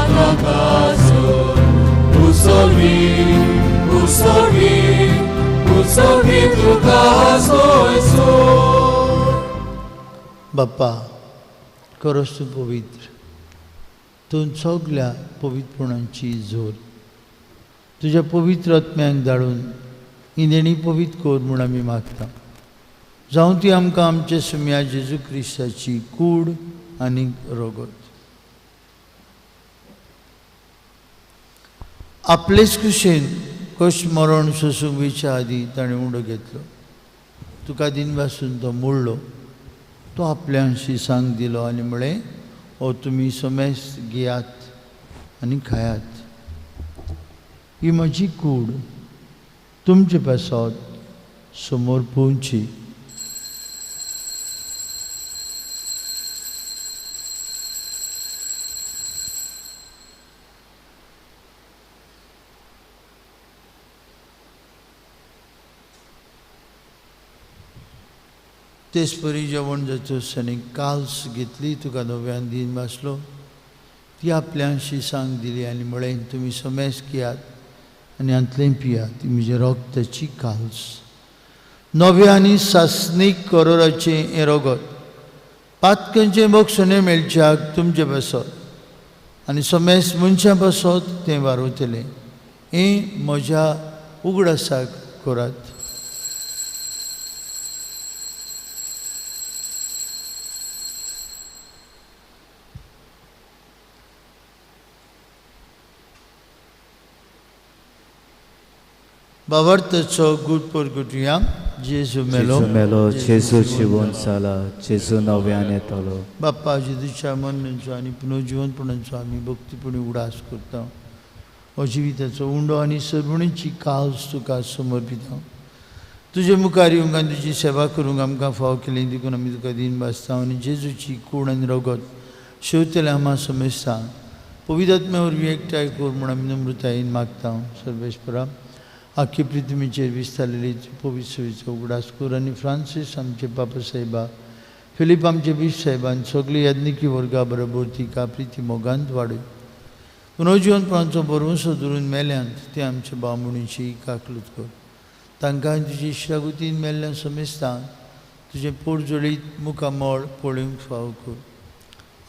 तुका जोय उसोगी उसोगी उसोगी तुका जोय. बाप्पा खरोच तूं पवित्र, तूं सगल्या पवित्रपणाची जोर. तुज्या पवित्र आत्म्यांक धाडून ही देणी पवित्र कर म्हूण आमी मागता. जावं ती आमकां आमचे सुम्या जेजू क्रिस्ताची कूड आनी रगत. आपलेच कुशेन कश्ट मरण सोसूंक वयच्या आदीं ताणें उंडो घेतलो. तुका दिनवासून तो मोडलो. तो आपल्यांशी सांग दिलो आनी म्हळें, हो तुमी समेस्त घेयात आनी खायात. ही म्हजी कूड तुमचे पासत समोर पोवची. तेच परी जेवण जातच आनी काल्स घेतली तुका नव्यान दिन भासलो. ती आपल्यांशी सांग दिली आनी म्हळें, तुमी समेस्त घेयात आनी हांतलें पियात. ती म्हज्या रगताची काल्स, नव्या आनी सासणीक करोराचें हें रगत पातकांचें बक्षणें मेळच्याक तुमचे पासत आनी समेस्त मनशां पासत तें वारवतलें. हें म्हज्या उगडासाक करात. बाबर्थचो गुड परगुटया. जेजू मेलो, मेलो, जेजू जिवन जाला, जेजू नव्यान येतलो. बाप्पा जेजूच्या मरणाचो आनी पुनर्जिवनपणाचो आमी भक्तीपणी उगडास करता. हो जिविताचो उंडो आनी सर्वणीची कास तुका समर्पिता. तुजे मुखार येवंक आनी तुजी सेवा करूंक आमकां फाव केली देखून आमी तुका दीन भासता आनी जेजूची कूड आनी रगत शेवतले आमा समजता पवित्र वरवीं एकठांय कर म्हूण आमी नम्रतायेन मागता. सर्वेस्परा आख्खे पृथ्वीचेर विस्तारलेली पवित्र सभेचो उगडास कर आनी फ्रांसीस आमचे पापा साहेबा, फिलीप आमचे बीश साहेबान सगळी याज्ञिकी वर्गा बरोबर तिका प्रिती मोगांत वाडय. पुनर्जिवनपणाचो भरवंसो धरून मेल्यांत ते आमचे बामणीची काकलूत कर. तांकां तुजी इश्टागुतीन मेल्ल्यान समेस्ता तुजें पोरजोळीत मुखामळ पळोवंक फाव कर.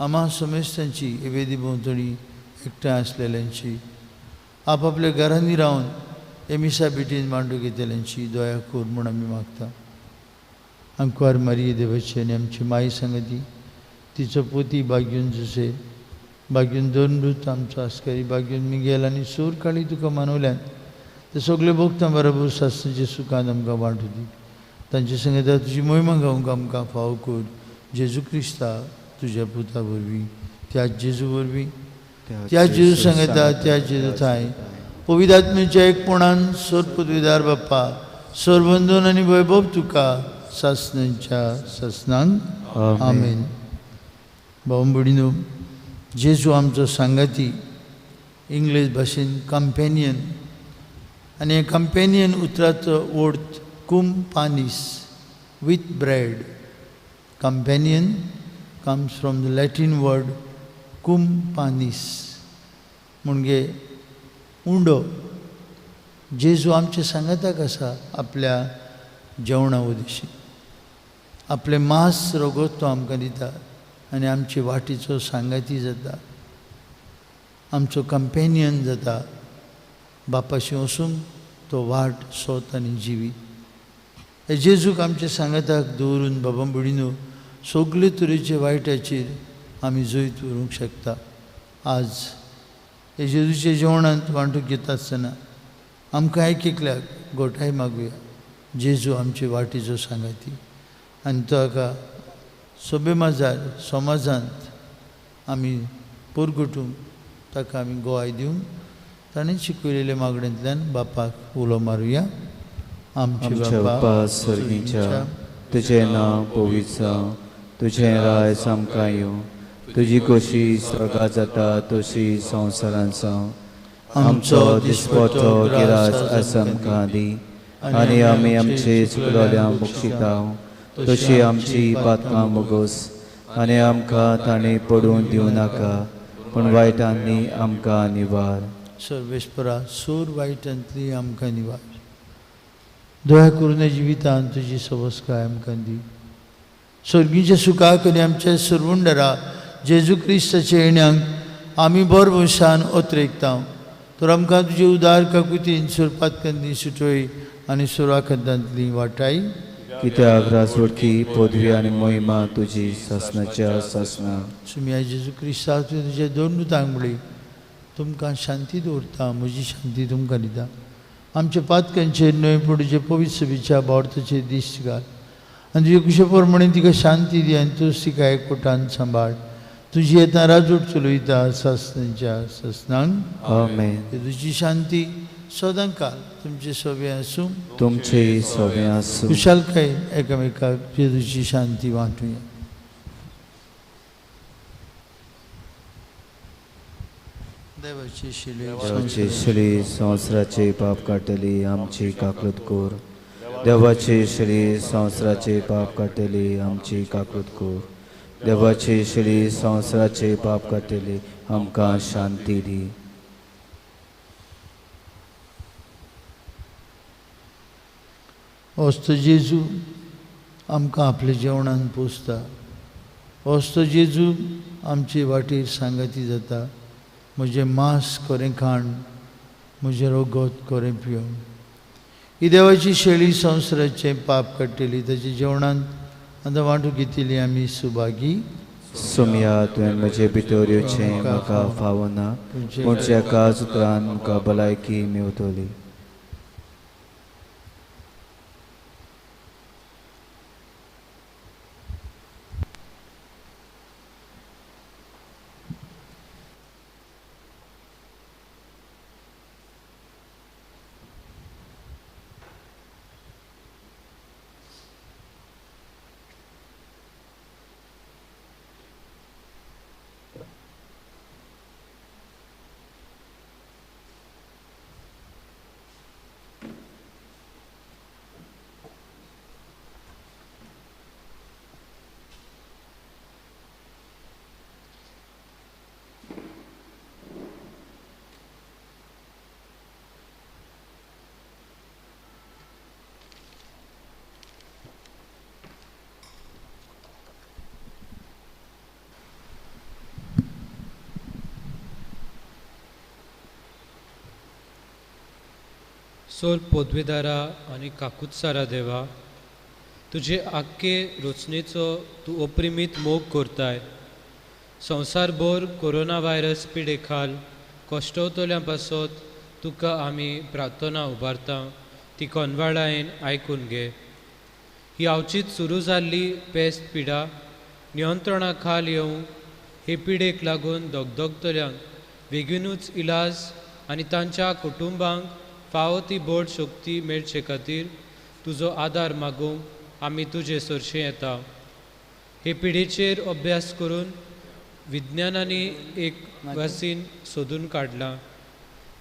आमा समेस्तांची वेदी भोंवतणी एकठांय आसलेल्यांची आपापल्या घरांनी रावन एमिसा भेटीन मांडू घेतल्यांची दया कर म्हूण आमी मागता. आंकवार मारिये देवाची आनी आमची माई सांगती तिचो पोती बागयून जुसे बागयून दोन आमचो आस्कारी बागयून मिगेल आनी सूर काळी तुका मानवल्यान ते सगळे भोगता बरोबर सासणाचे सुखान आमकां वांटू दी. तांचे संगता तुजी मोहिमा गावंक आमकां फाव कर. जेजू क्रिस्ता तुज्या पुता वरवीं, त्या जेजू वरवीं, त्या जेजू सांगता त्या जेजू थांय पवित्र आत्म्याच्या एकपणान सोर पदवीदार बाप्पा सरबंधून आनी वैभव तुका सासणाच्या सासणांक आमेन. भाव भयणीनो, जेजू आमचो सांगाती, इंग्लीश भाशेन कंपेनियन, आनी हे कंपेनियन उतराचो अर्थ cum panis, with bread. Companion comes from the Latin word cum panis, म्हणजे उंडो. जेजू आमच्या सांगाताक आसा आपल्या जेवणा उदेशी आपलें मांस रगत तो आमकां दिता आनी आमचे वाटीचो सांगाती जाता, आमचो कंपेनियन जाता. बापाशी वचूंक तो वाट सोत आनी जिवी. हे जेजूक आमच्या सांगाताक दवरून बाबा भयणीनो सगळे तरेचे वायटाचेर आमी जैत व्हरूंक शकता. आज हे जेजूच्या जेवणांत वांटूंक घेता आसतना आमकां एक एकल्याक गोठाय मागुया. जेजू आमचे वाटीचो सांगाती आनी ताका सभे माजार समाजांत आमी परगटूंक ताका आमी गोवाय दिवंक ताणें शिकयलेल्या मागण्यांतल्यान बापाक उलो मारुया. आमच्या बापा सर्गीच्या, तुजें नांव पवित्र जावं, तुजें राज आमकां येवं, तुजी खोशी स्वर्गांत जाता तशी संवसारांत जावं. आमचो दिसपट्टो गिरास आज आमकां दी आनी आमी आमचे चुकलोल्यांक बक्षिता तशी आमची पातकां मोगोस आनी आमकां ताणें पडून दिवं नाका पूण वायटांनी आमकां निवार. सर्वेस्परा सूर वायटांतली आमकां निवार. दया करून जिवितांत तुजी सवस्काय आमकां दी. सर्गीच्या सुखाक आनी आमच्या सरवंडरा जेजू क्रिस्ताच्या येण्याक आमी बरभशान अत्रेकता. तर आमकां तुजे उदार काकुतीन सुरपातकांतली सुटोय आनी सुराखदांतली वाटाय. कित्याक राजवटकी पदवी आनी मोहिमा तुजी सासणाच्या सासणा. सुमिया जेजू क्रिस्ता तुवें तुज्या दोन दुतांक म्हणली, तुमकां शांती दवरता, म्हजी शांती तुमकां दिता. आमच्या पातकांचेर न्हय पूण तुजे पवित्र सभेच्या भावार्थाचेर दिश्ट घाल आनी तुजे कुशे प्रमाणे तिका शांती दी आनी तूं तिका एकवटान सांबाळ. तुजी येता राजवट चलयता सासणाच्या सासणांक. आमेन. तुजी शांती सदां काल तुमचे सोबे आसूं, तुमचे सोबे आसूं. कुशालकायेन एकामेकाक जेजूची शांती वांटुया. देवाची शिली संवसाराचे पाप काडटली आमची काकूत कर. देवाची शिली संवसाराचे पाप काडटली आमची काकूत कर. देवाची शिली संवसाराचे पाप काडटली आमकां शांती दी. वस्त जेजू आमकां आपल्या जेवणान पोसता. वस्त जेजू आमचे वाटेर सांगाती जाता. म्हजें मांस कोरें खाण, म्हजें रगत कोरें पिवन. ही देवाची शेळी संवसाराचें पाप काडटली. ताच्या जेवणांत आतां वांटूंक घेतिल्ली आमी सुभागी. सोमया तुवें म्हजे भितर येवचें म्हाका फावना, पूण एकाच उतरान म्हाका भलायकी मेवतली. सोर पोदवेदारा आनी काकुत्सारा देवा, तुजे आख्खे रचनेचो तूं अपरिमीत मोग करताय. संवसारभर कोरोना व्हायरस पिडे खाल कश्टवतल्या पासत तुका आमी प्रार्थना उबारता, ती कोनवाळायेन आयकून घे. ही अवचीत सुरू जाल्ली पेस्त पिडा नियंत्रणा खाल येवंक हे पिडेक लागून दगदगतल्यांक बेगीनूच इलाज आनी तांच्या कुटुंबांक फावो ती बोड शक्ती मेळचे खातीर तुजो आदार मागूंक आमी तुजे सरशें येता. हे पिडेचेर अभ्यास करून विज्ञानांनी एक वॅक्सीन सोदून काडलां,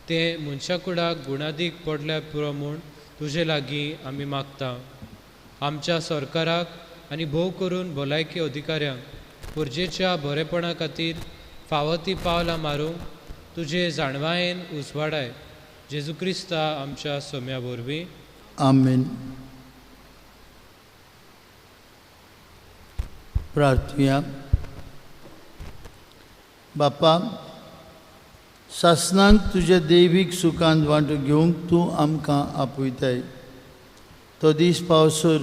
तें मनशा कुडाक गुणादीक पडल्यार पुरो म्हूण तुजे लागीं आमी मागता. आमच्या सरकाराक आनी भोव करून भलायकी अधिकाऱ्यांक गरजेच्या बरेपणा खातीर फावो ती पावलां मारूंक तुजे जाणवायेन उजवाडाय. जेजू क्रिस्ता आमच्या सोम्या वरवीं, आमेन. प्रार्थुया. बापा, सासनाक तुज्या दैवीक सुखांत वांटो घेवंक तूं आमकां आपयताय. तो दीस पावसर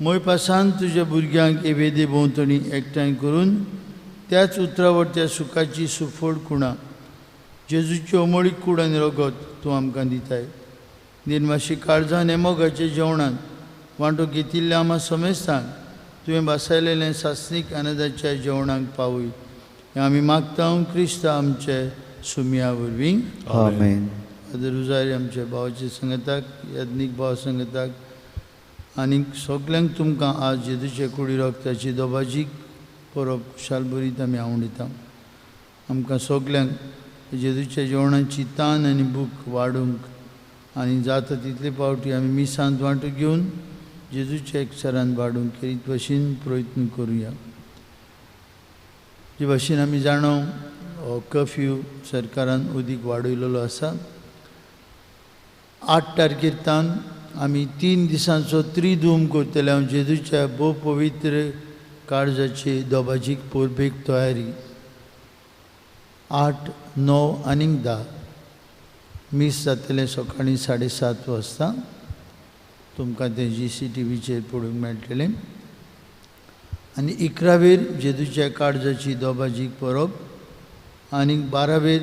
मोयपासान तुज्या भुरग्यांक एवेदे भोंवतणी एकठांय करून त्याच उतरावरत्या सुखाची सुफळ कुणां जेजूची अमोळीक कूड आनी रगत तूं आमकां दिताय. निर्माशी काळजान मोगाच्या जेवणांत वांटो घेतिल्ल्या आमा समेस्तांक तुवें भासायलेलें सासणीक आनंदाच्या जेवणाक पावय. हें आमी मागता क्रिस्ता आमचे सुमया वरवीं, आमेन. फादर रुजारी आमच्या भावाच्या संगताक, याज्ञीक भाव संगताक आनी सगल्यांक तुमकां आज जेजूचे कुडी रक्ताची दोबाजीक परब खुशाल बरीत आमी आवडिता. आमकां सगल्यांक जेजूच्या जेवणाची तान आनी भूक वाडूंक आनी जाता तितले पावटी आमी मिसांत वांटो घेवन जेजूच्या एकचारान वाडूंक खेरीत भशेन प्रयत्न करुया. जे भशेन आमी जाणो हो कर्फ्यू सरकारान अदीक वाडयलेलो आसा. 8 तारखेर तान आमी 3 दिसांचो त्रिधूम करतले. हांव जेजूच्या भोव पवित्र काळजाची दोबाजीक परबेक तयारी 8, 9 आनी 10 मीस जातलें सकाळीं 7:30 वाजता. तुमकां तें GCTVचेर पळोवंक मेळटलें. आनी 11वेर जेजूच्या काळजाची दोबाजीक परब आनी 12वेर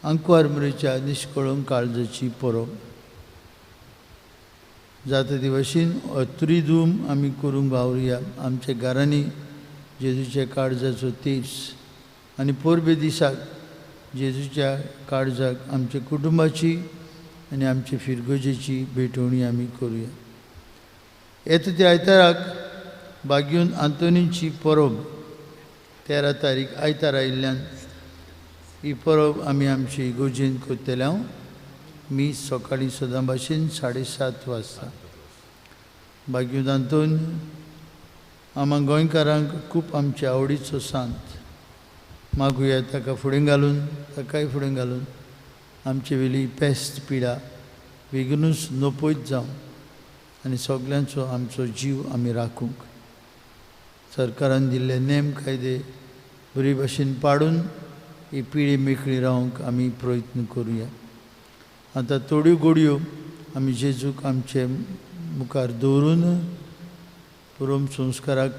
आंकवार मरेच्या निश्कळंक काळजाची परब जाता ती भशेन त्रिधूम आमी करूंक वावरुया. आमच्या घरांनी जेजूच्या काळजाचो तेज आनी परबे दिसाक जेजूच्या काळजाक आमच्या कुटुंबाची आनी आमचे फिरगोजेची भेटवणी आमी करुया. येता त्या आयताराक बाग्यून आंतोनीची परब 13 तारीख आयतार आयिल्ल्यान ही परब आमी आमची इगोजेन करतले. हांव मीस सकाळीं सदां भाशेन 7:30 वाजता. बाग्यून आंतोन आमा गोंयकारांक खूब आमचे आवडीचो सांत. मागुया ताका फुडें घालून, ताकाय फुडें घालून आमचे वेली पेस्त पिडा बेगीनूच नपयत जावं आनी सगल्यांचो आमचो जीव आमी राखूंक सरकारान दिल्ले नेम कायदे बरे भाशेन पाडून ही पिढी मेकळी रावंक आमी प्रयत्न करुया. आतां थोड्यो गोडयो आमी जेजूक आमचे मुखार दवरून परम संस्काराक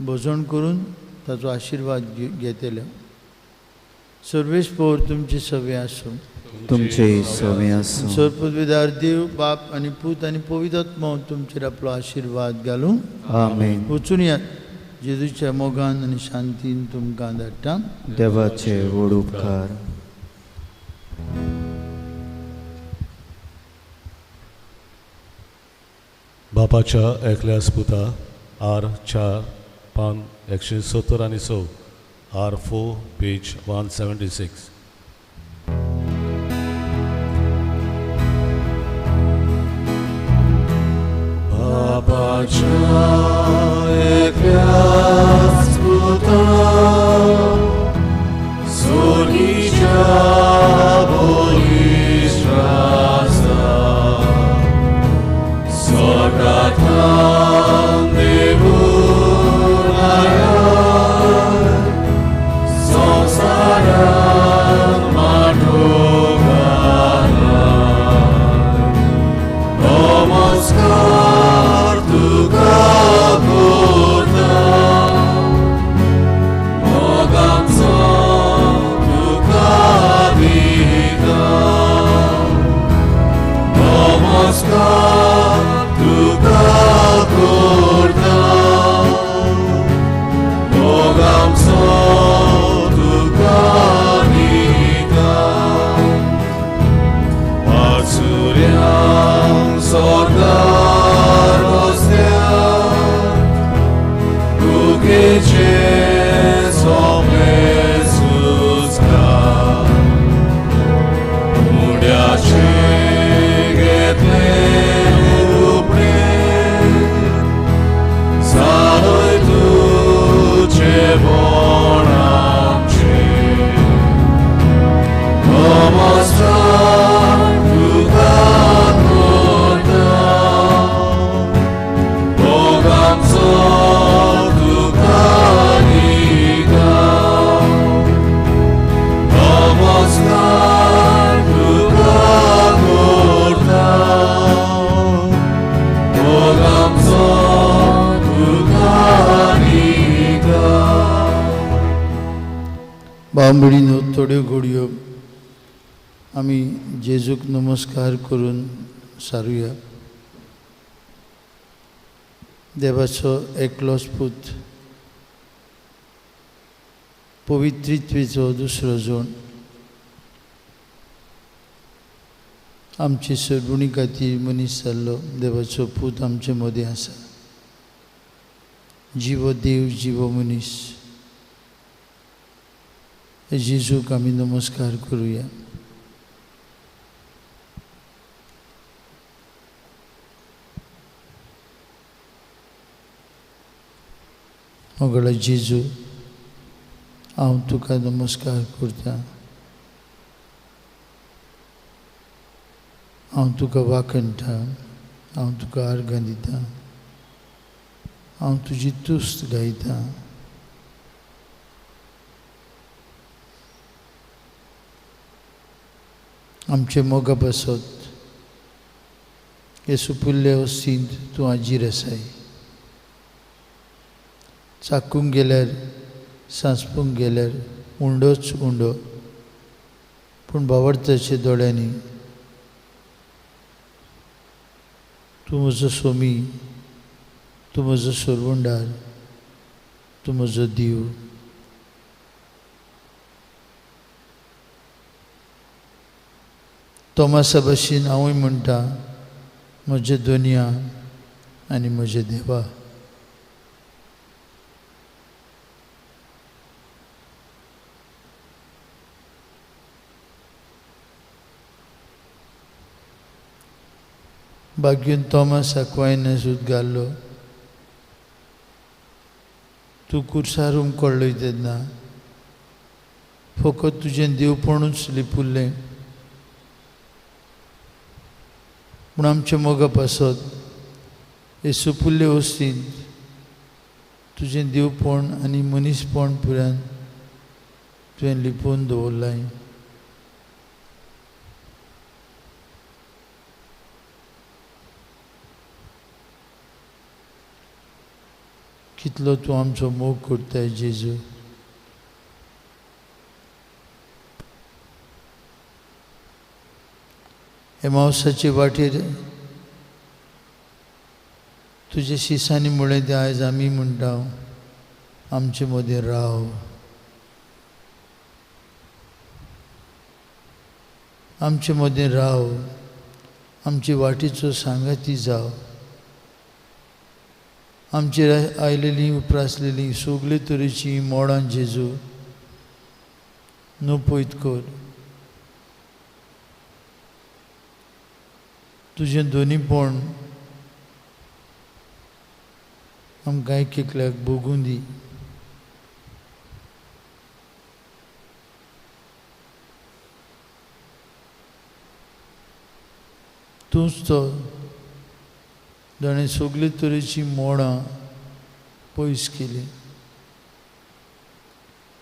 भजण करून ताचो आशिर्वाद घेतले. सर्वेस्पोर तुमचे सवे आसूं, तुमचे सवे आसूं. सर्वपदवीदार देव बाप आनी पूत आनी पवित्र आत्मो तुमचेर आपलो आशिर्वाद घालूं. आमेन. वचून यात जेजूच्या मोगान आनी शांतीन तुमकां धाडटा. देवाचे व्हड उपकार. बापाच्या एकल्यास पुता आर 4 पान 170 आनी 100 आर 4 पेज 176. बापाच्या एकल्याच पुता सोनीच्या बोलिश्वासा स्वर्गांतल्यान देवून आया संवसारांत माटो घाला. तुका करता, मोग आमचो तुका दिता, नमस्कार तुका करता, मोग आमचो तुका दिता. वाचुऱ्यांक स्वर्गार बसल्यार तुगेचे सोंपले सुस्कार, उड्याचे घेतले उपरे, सारय तुजें पण आमचें. नमस्कार तुका करता, मोग आमचो तुका दिता, नमस्कार तुका करता, मोग आमचो तुका दिता. भाव भयणीनो, थोड्यो घडयो आमी जेजूक नमस्कार करून सारुया. देवाचो एकलोच पूत, पवित्रित्वेचो दुसरो जण, आमचे सरभोवणी खातीर मनीस जाल्लो देवाचो पूत आमचे मदीं आसा. जिवो देव, जिवो मनीस, जेजूक आमी नमस्कार करुया. मोगळा जेजू, हांव तुका नमस्कार करता, हांव तुका वाखणटा, हांव तुका आर्गां दिता, हांव तुजी तुस्त गायता. आमचे मोगा पासत हे सुपुल्ले वस्तींत तूं हाजीर आसाय. चाकूंक गेल्यार, सांसपूंक गेल्यार उंडोच उंडो, पूण भावार्थाच्या दोळ्यांनी तूं म्हजो सोमी, तूं म्हजो सोरवंडार, तूं म्हजो देव. तोमासा भशेन हांवूय म्हणटा, म्हजें दोनया आनी म्हजें देवा. भाग्यून तोमास आक्वायनस उदगारलो, तूं कुर्सार उमकळ्ळोय तेन्ना फकत तुजें देवपणूच लिपुल्लें, पूण आमच्या मोगा पासत हे सुपुल्ले वस्तींत तुजें देवपण आनी मनीसपण पुरान तुवें लिपोवन दवरलां. कितलो तूं आमचो मोग करताय जेजू. एमावसाचे वाटेर तुजे शिसांनी म्हळें तें आयज आमी म्हणटा, आमचे मदीं राव, आमचे मदीं राव, आमचे वाटेचो सांगाती जाव, आमचेर आयलेलीं उप्रासलेलीं सगळे तरेचीं मोडां जेजू न्हू पयत कर. तुजें दोनीपण आमकां एक एकल्याक भोगूं दी. तूंच तो जाणें सगळे तरेचीं मोडां पयस केलीं.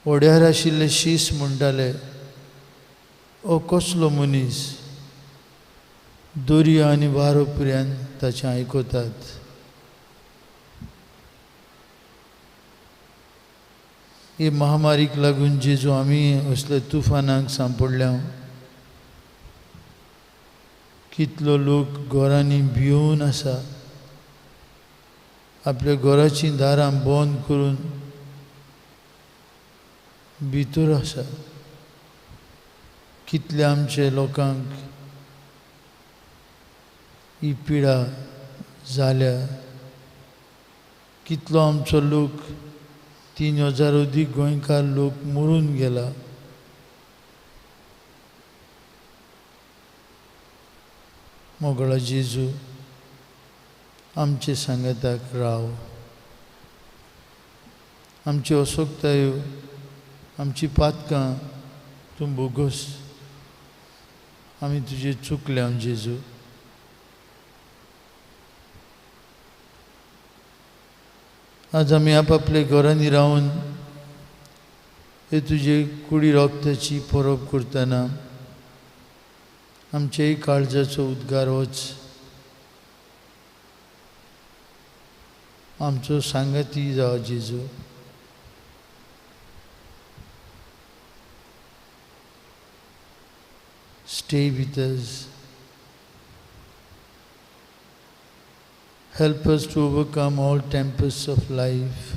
व्हड्यार आशिल्ले शीस म्हणटाले, ओ कसलो मनीस, दर्या आनी वारो पर्यंत ताचें आयकतात. हे महामारीक लागून जेजू आमी असल्या तुफानाक सांपडल्या. कितलो लोक घरांनी भियोवन आसा, आपल्या घराचीं दारां बंद करून भितर आसा. कितल्या आमचे लोकांक ही पिडा जाल्या. कितलो आमचो लोक 3000 अदीक गोंयकार लोक मरून गेला. मोगळा जेजू आमचे सांगाताक राव. आमच्यो असोक्तायो, आमची पातकां तूं भोगोस. आमी तुजे चुकल्या जेजू. आज आमी आपापले घरांनी रावन हे तुजे कुडी रोगताची परब करतना आमच्याय काळजाचो उद्गार वच, आमचो सांगाती जावा जेजू. Stay with us. Help us to overcome all tempests of life.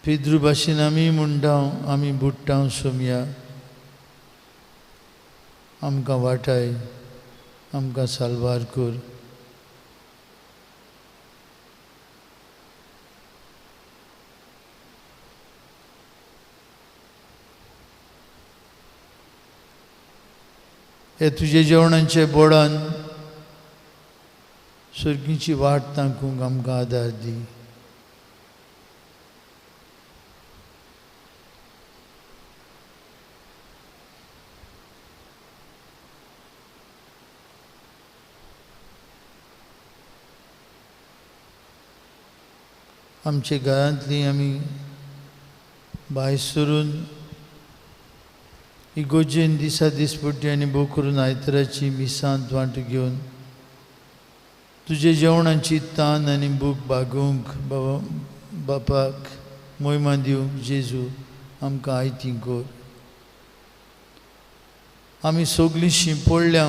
Pedro भाशेन आमी म्हणटा, आमी बुडटा सोमया, आमकां वाटाय, आमकां साल्वार कर. हे तुजे जेवणाचे बोडान सर्गीची वाट तांकूंक आमकां आदार दी. आमच्या घरांतली आमी भायर सरून इगोजेन दिसा दिसपट्टी आनी भोव करून आयतराची मिसांत वांटो घेवन तुजे जेवणाची तान आनी भूक भागोवंक बाबा बापाक मोहिमा दिवंक जेजू आमकां आयती कर. आमी सगळीं शिंपडल्या,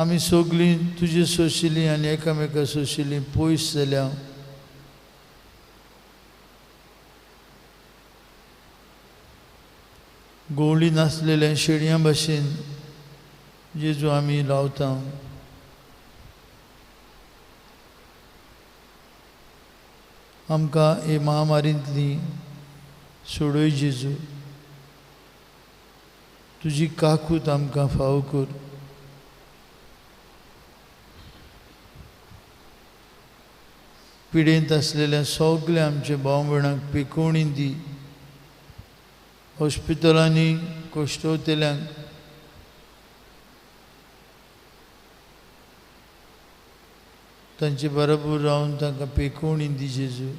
आमी सगळीं तुजे सोशिलीं आनी एकामेका सोशिलीं पयस जाल्या. गोवळी नासलेल्या शेडयां भाशेन जेजू आमी रावता. आमकां हे महामारींतली सोडय जेजू. तुजी काकूत आमकां फावो कर. पिडेंत आसलेल्या सगल्या आमच्या भाव भयणांक पिकोवणी दी. हॉस्पिटलांनी कश्टवतल्यांक तांचे बरोबर रावन तांकां पेकोवणी दी जेजू.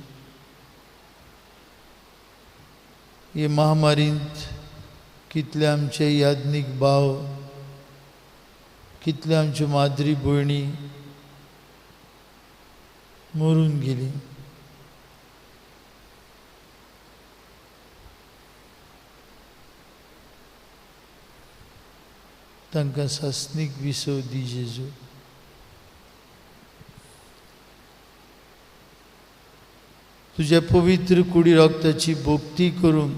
हे महामारींत कितले आमचे याज्ञीक भाव, कितले आमच्यो माद्री भयणी मरून गेली. तांकां सासणीक विसव दी जेजू. तुज्या पवित्र कुडी रोगताची भक्ती करूंक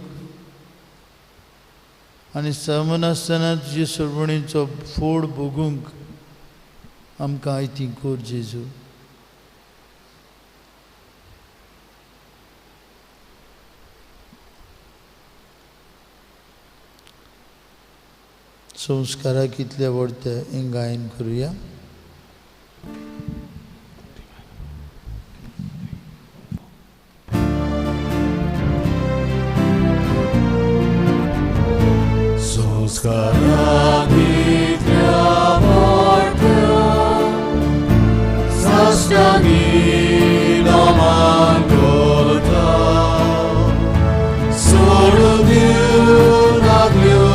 आनी समनासतना तुजे सरवणेचो फोड भोगूंक आमकां आयती कर जेजू. संस्काराक कितले व्हडते हें गायन करुया. संस्काराक कितल्या व्हडत्या साश्टांगी नमन करता. सोडून दिवन आगल्यो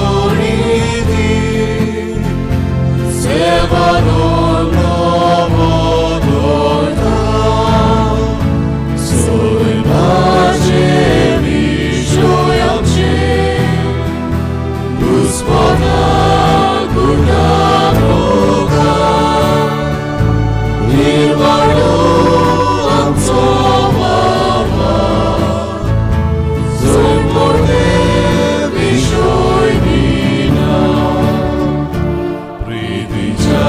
सेवा. घुस्पता गुणा मुखार निर्वाळो आमचो बाबा जंय मोटे विशय दिना प्रितीच्या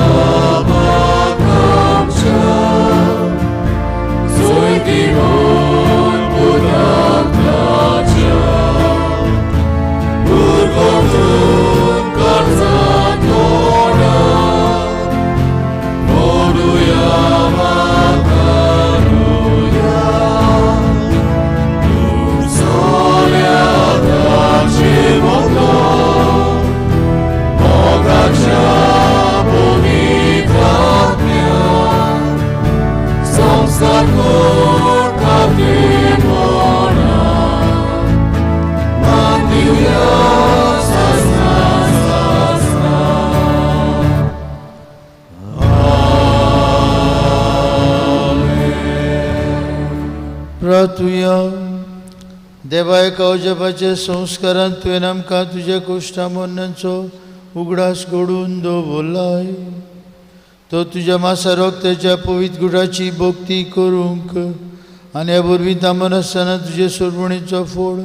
बाबाक आमच्या जंय दिवन पुताक ताच्या उरगोटून कर्जा तोंडाक मोडुया वाकारुया सोल्या ताचे मोगलो मोगाच्या पवित्र आत्म्या संस्कार करता ते म्हणा मान दिवया सासना सासना. प्रार्थुया. देवा एका अजपाच्या संस्कारान तुवें आमकां तुज्या कोश्टा मोन्नांचो उगडास घडून दवरलाय. तो तुज्या मासा रोगत्याच्या पवित्र गुडाची भक्ती करूंक आनी ह्या वरवीं थांबन आसतना तुजे सोडवणीचो फोड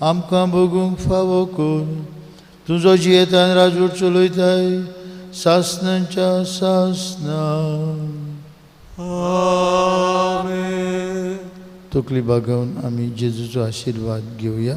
आमकां भोगूंक फावो कर. तुजो जियेतान राजवट चलयताय सासनाच्या सासना. आमेन. तकली बागोवन आमी जेजूचो आशिर्वाद घेवया.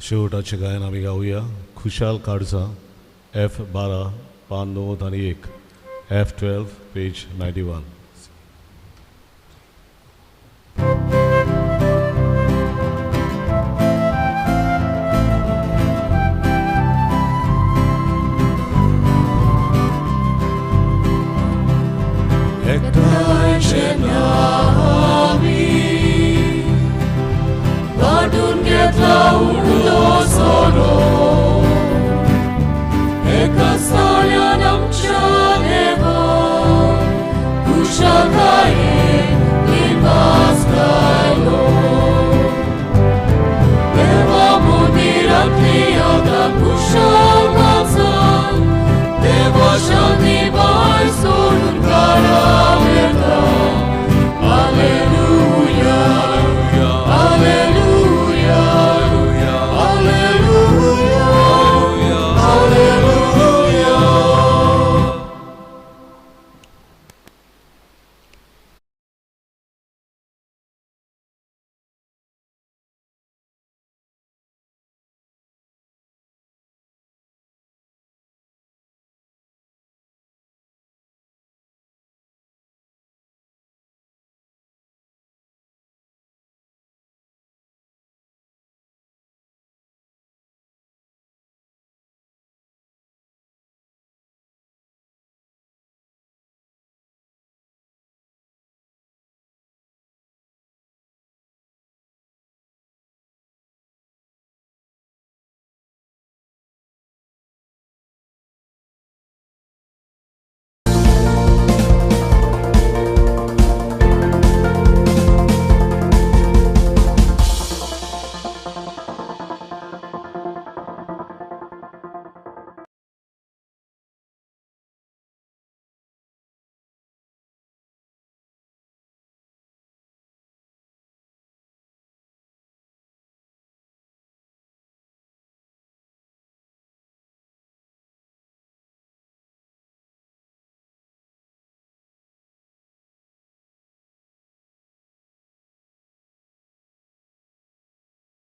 शेवटाचें गायन आमी गावया खुशाल काळजां एफ 12 पान 91 एफ 12 पेज 91. एकठांय जेन्ना आमी वांटून घेतला उडलो सोरो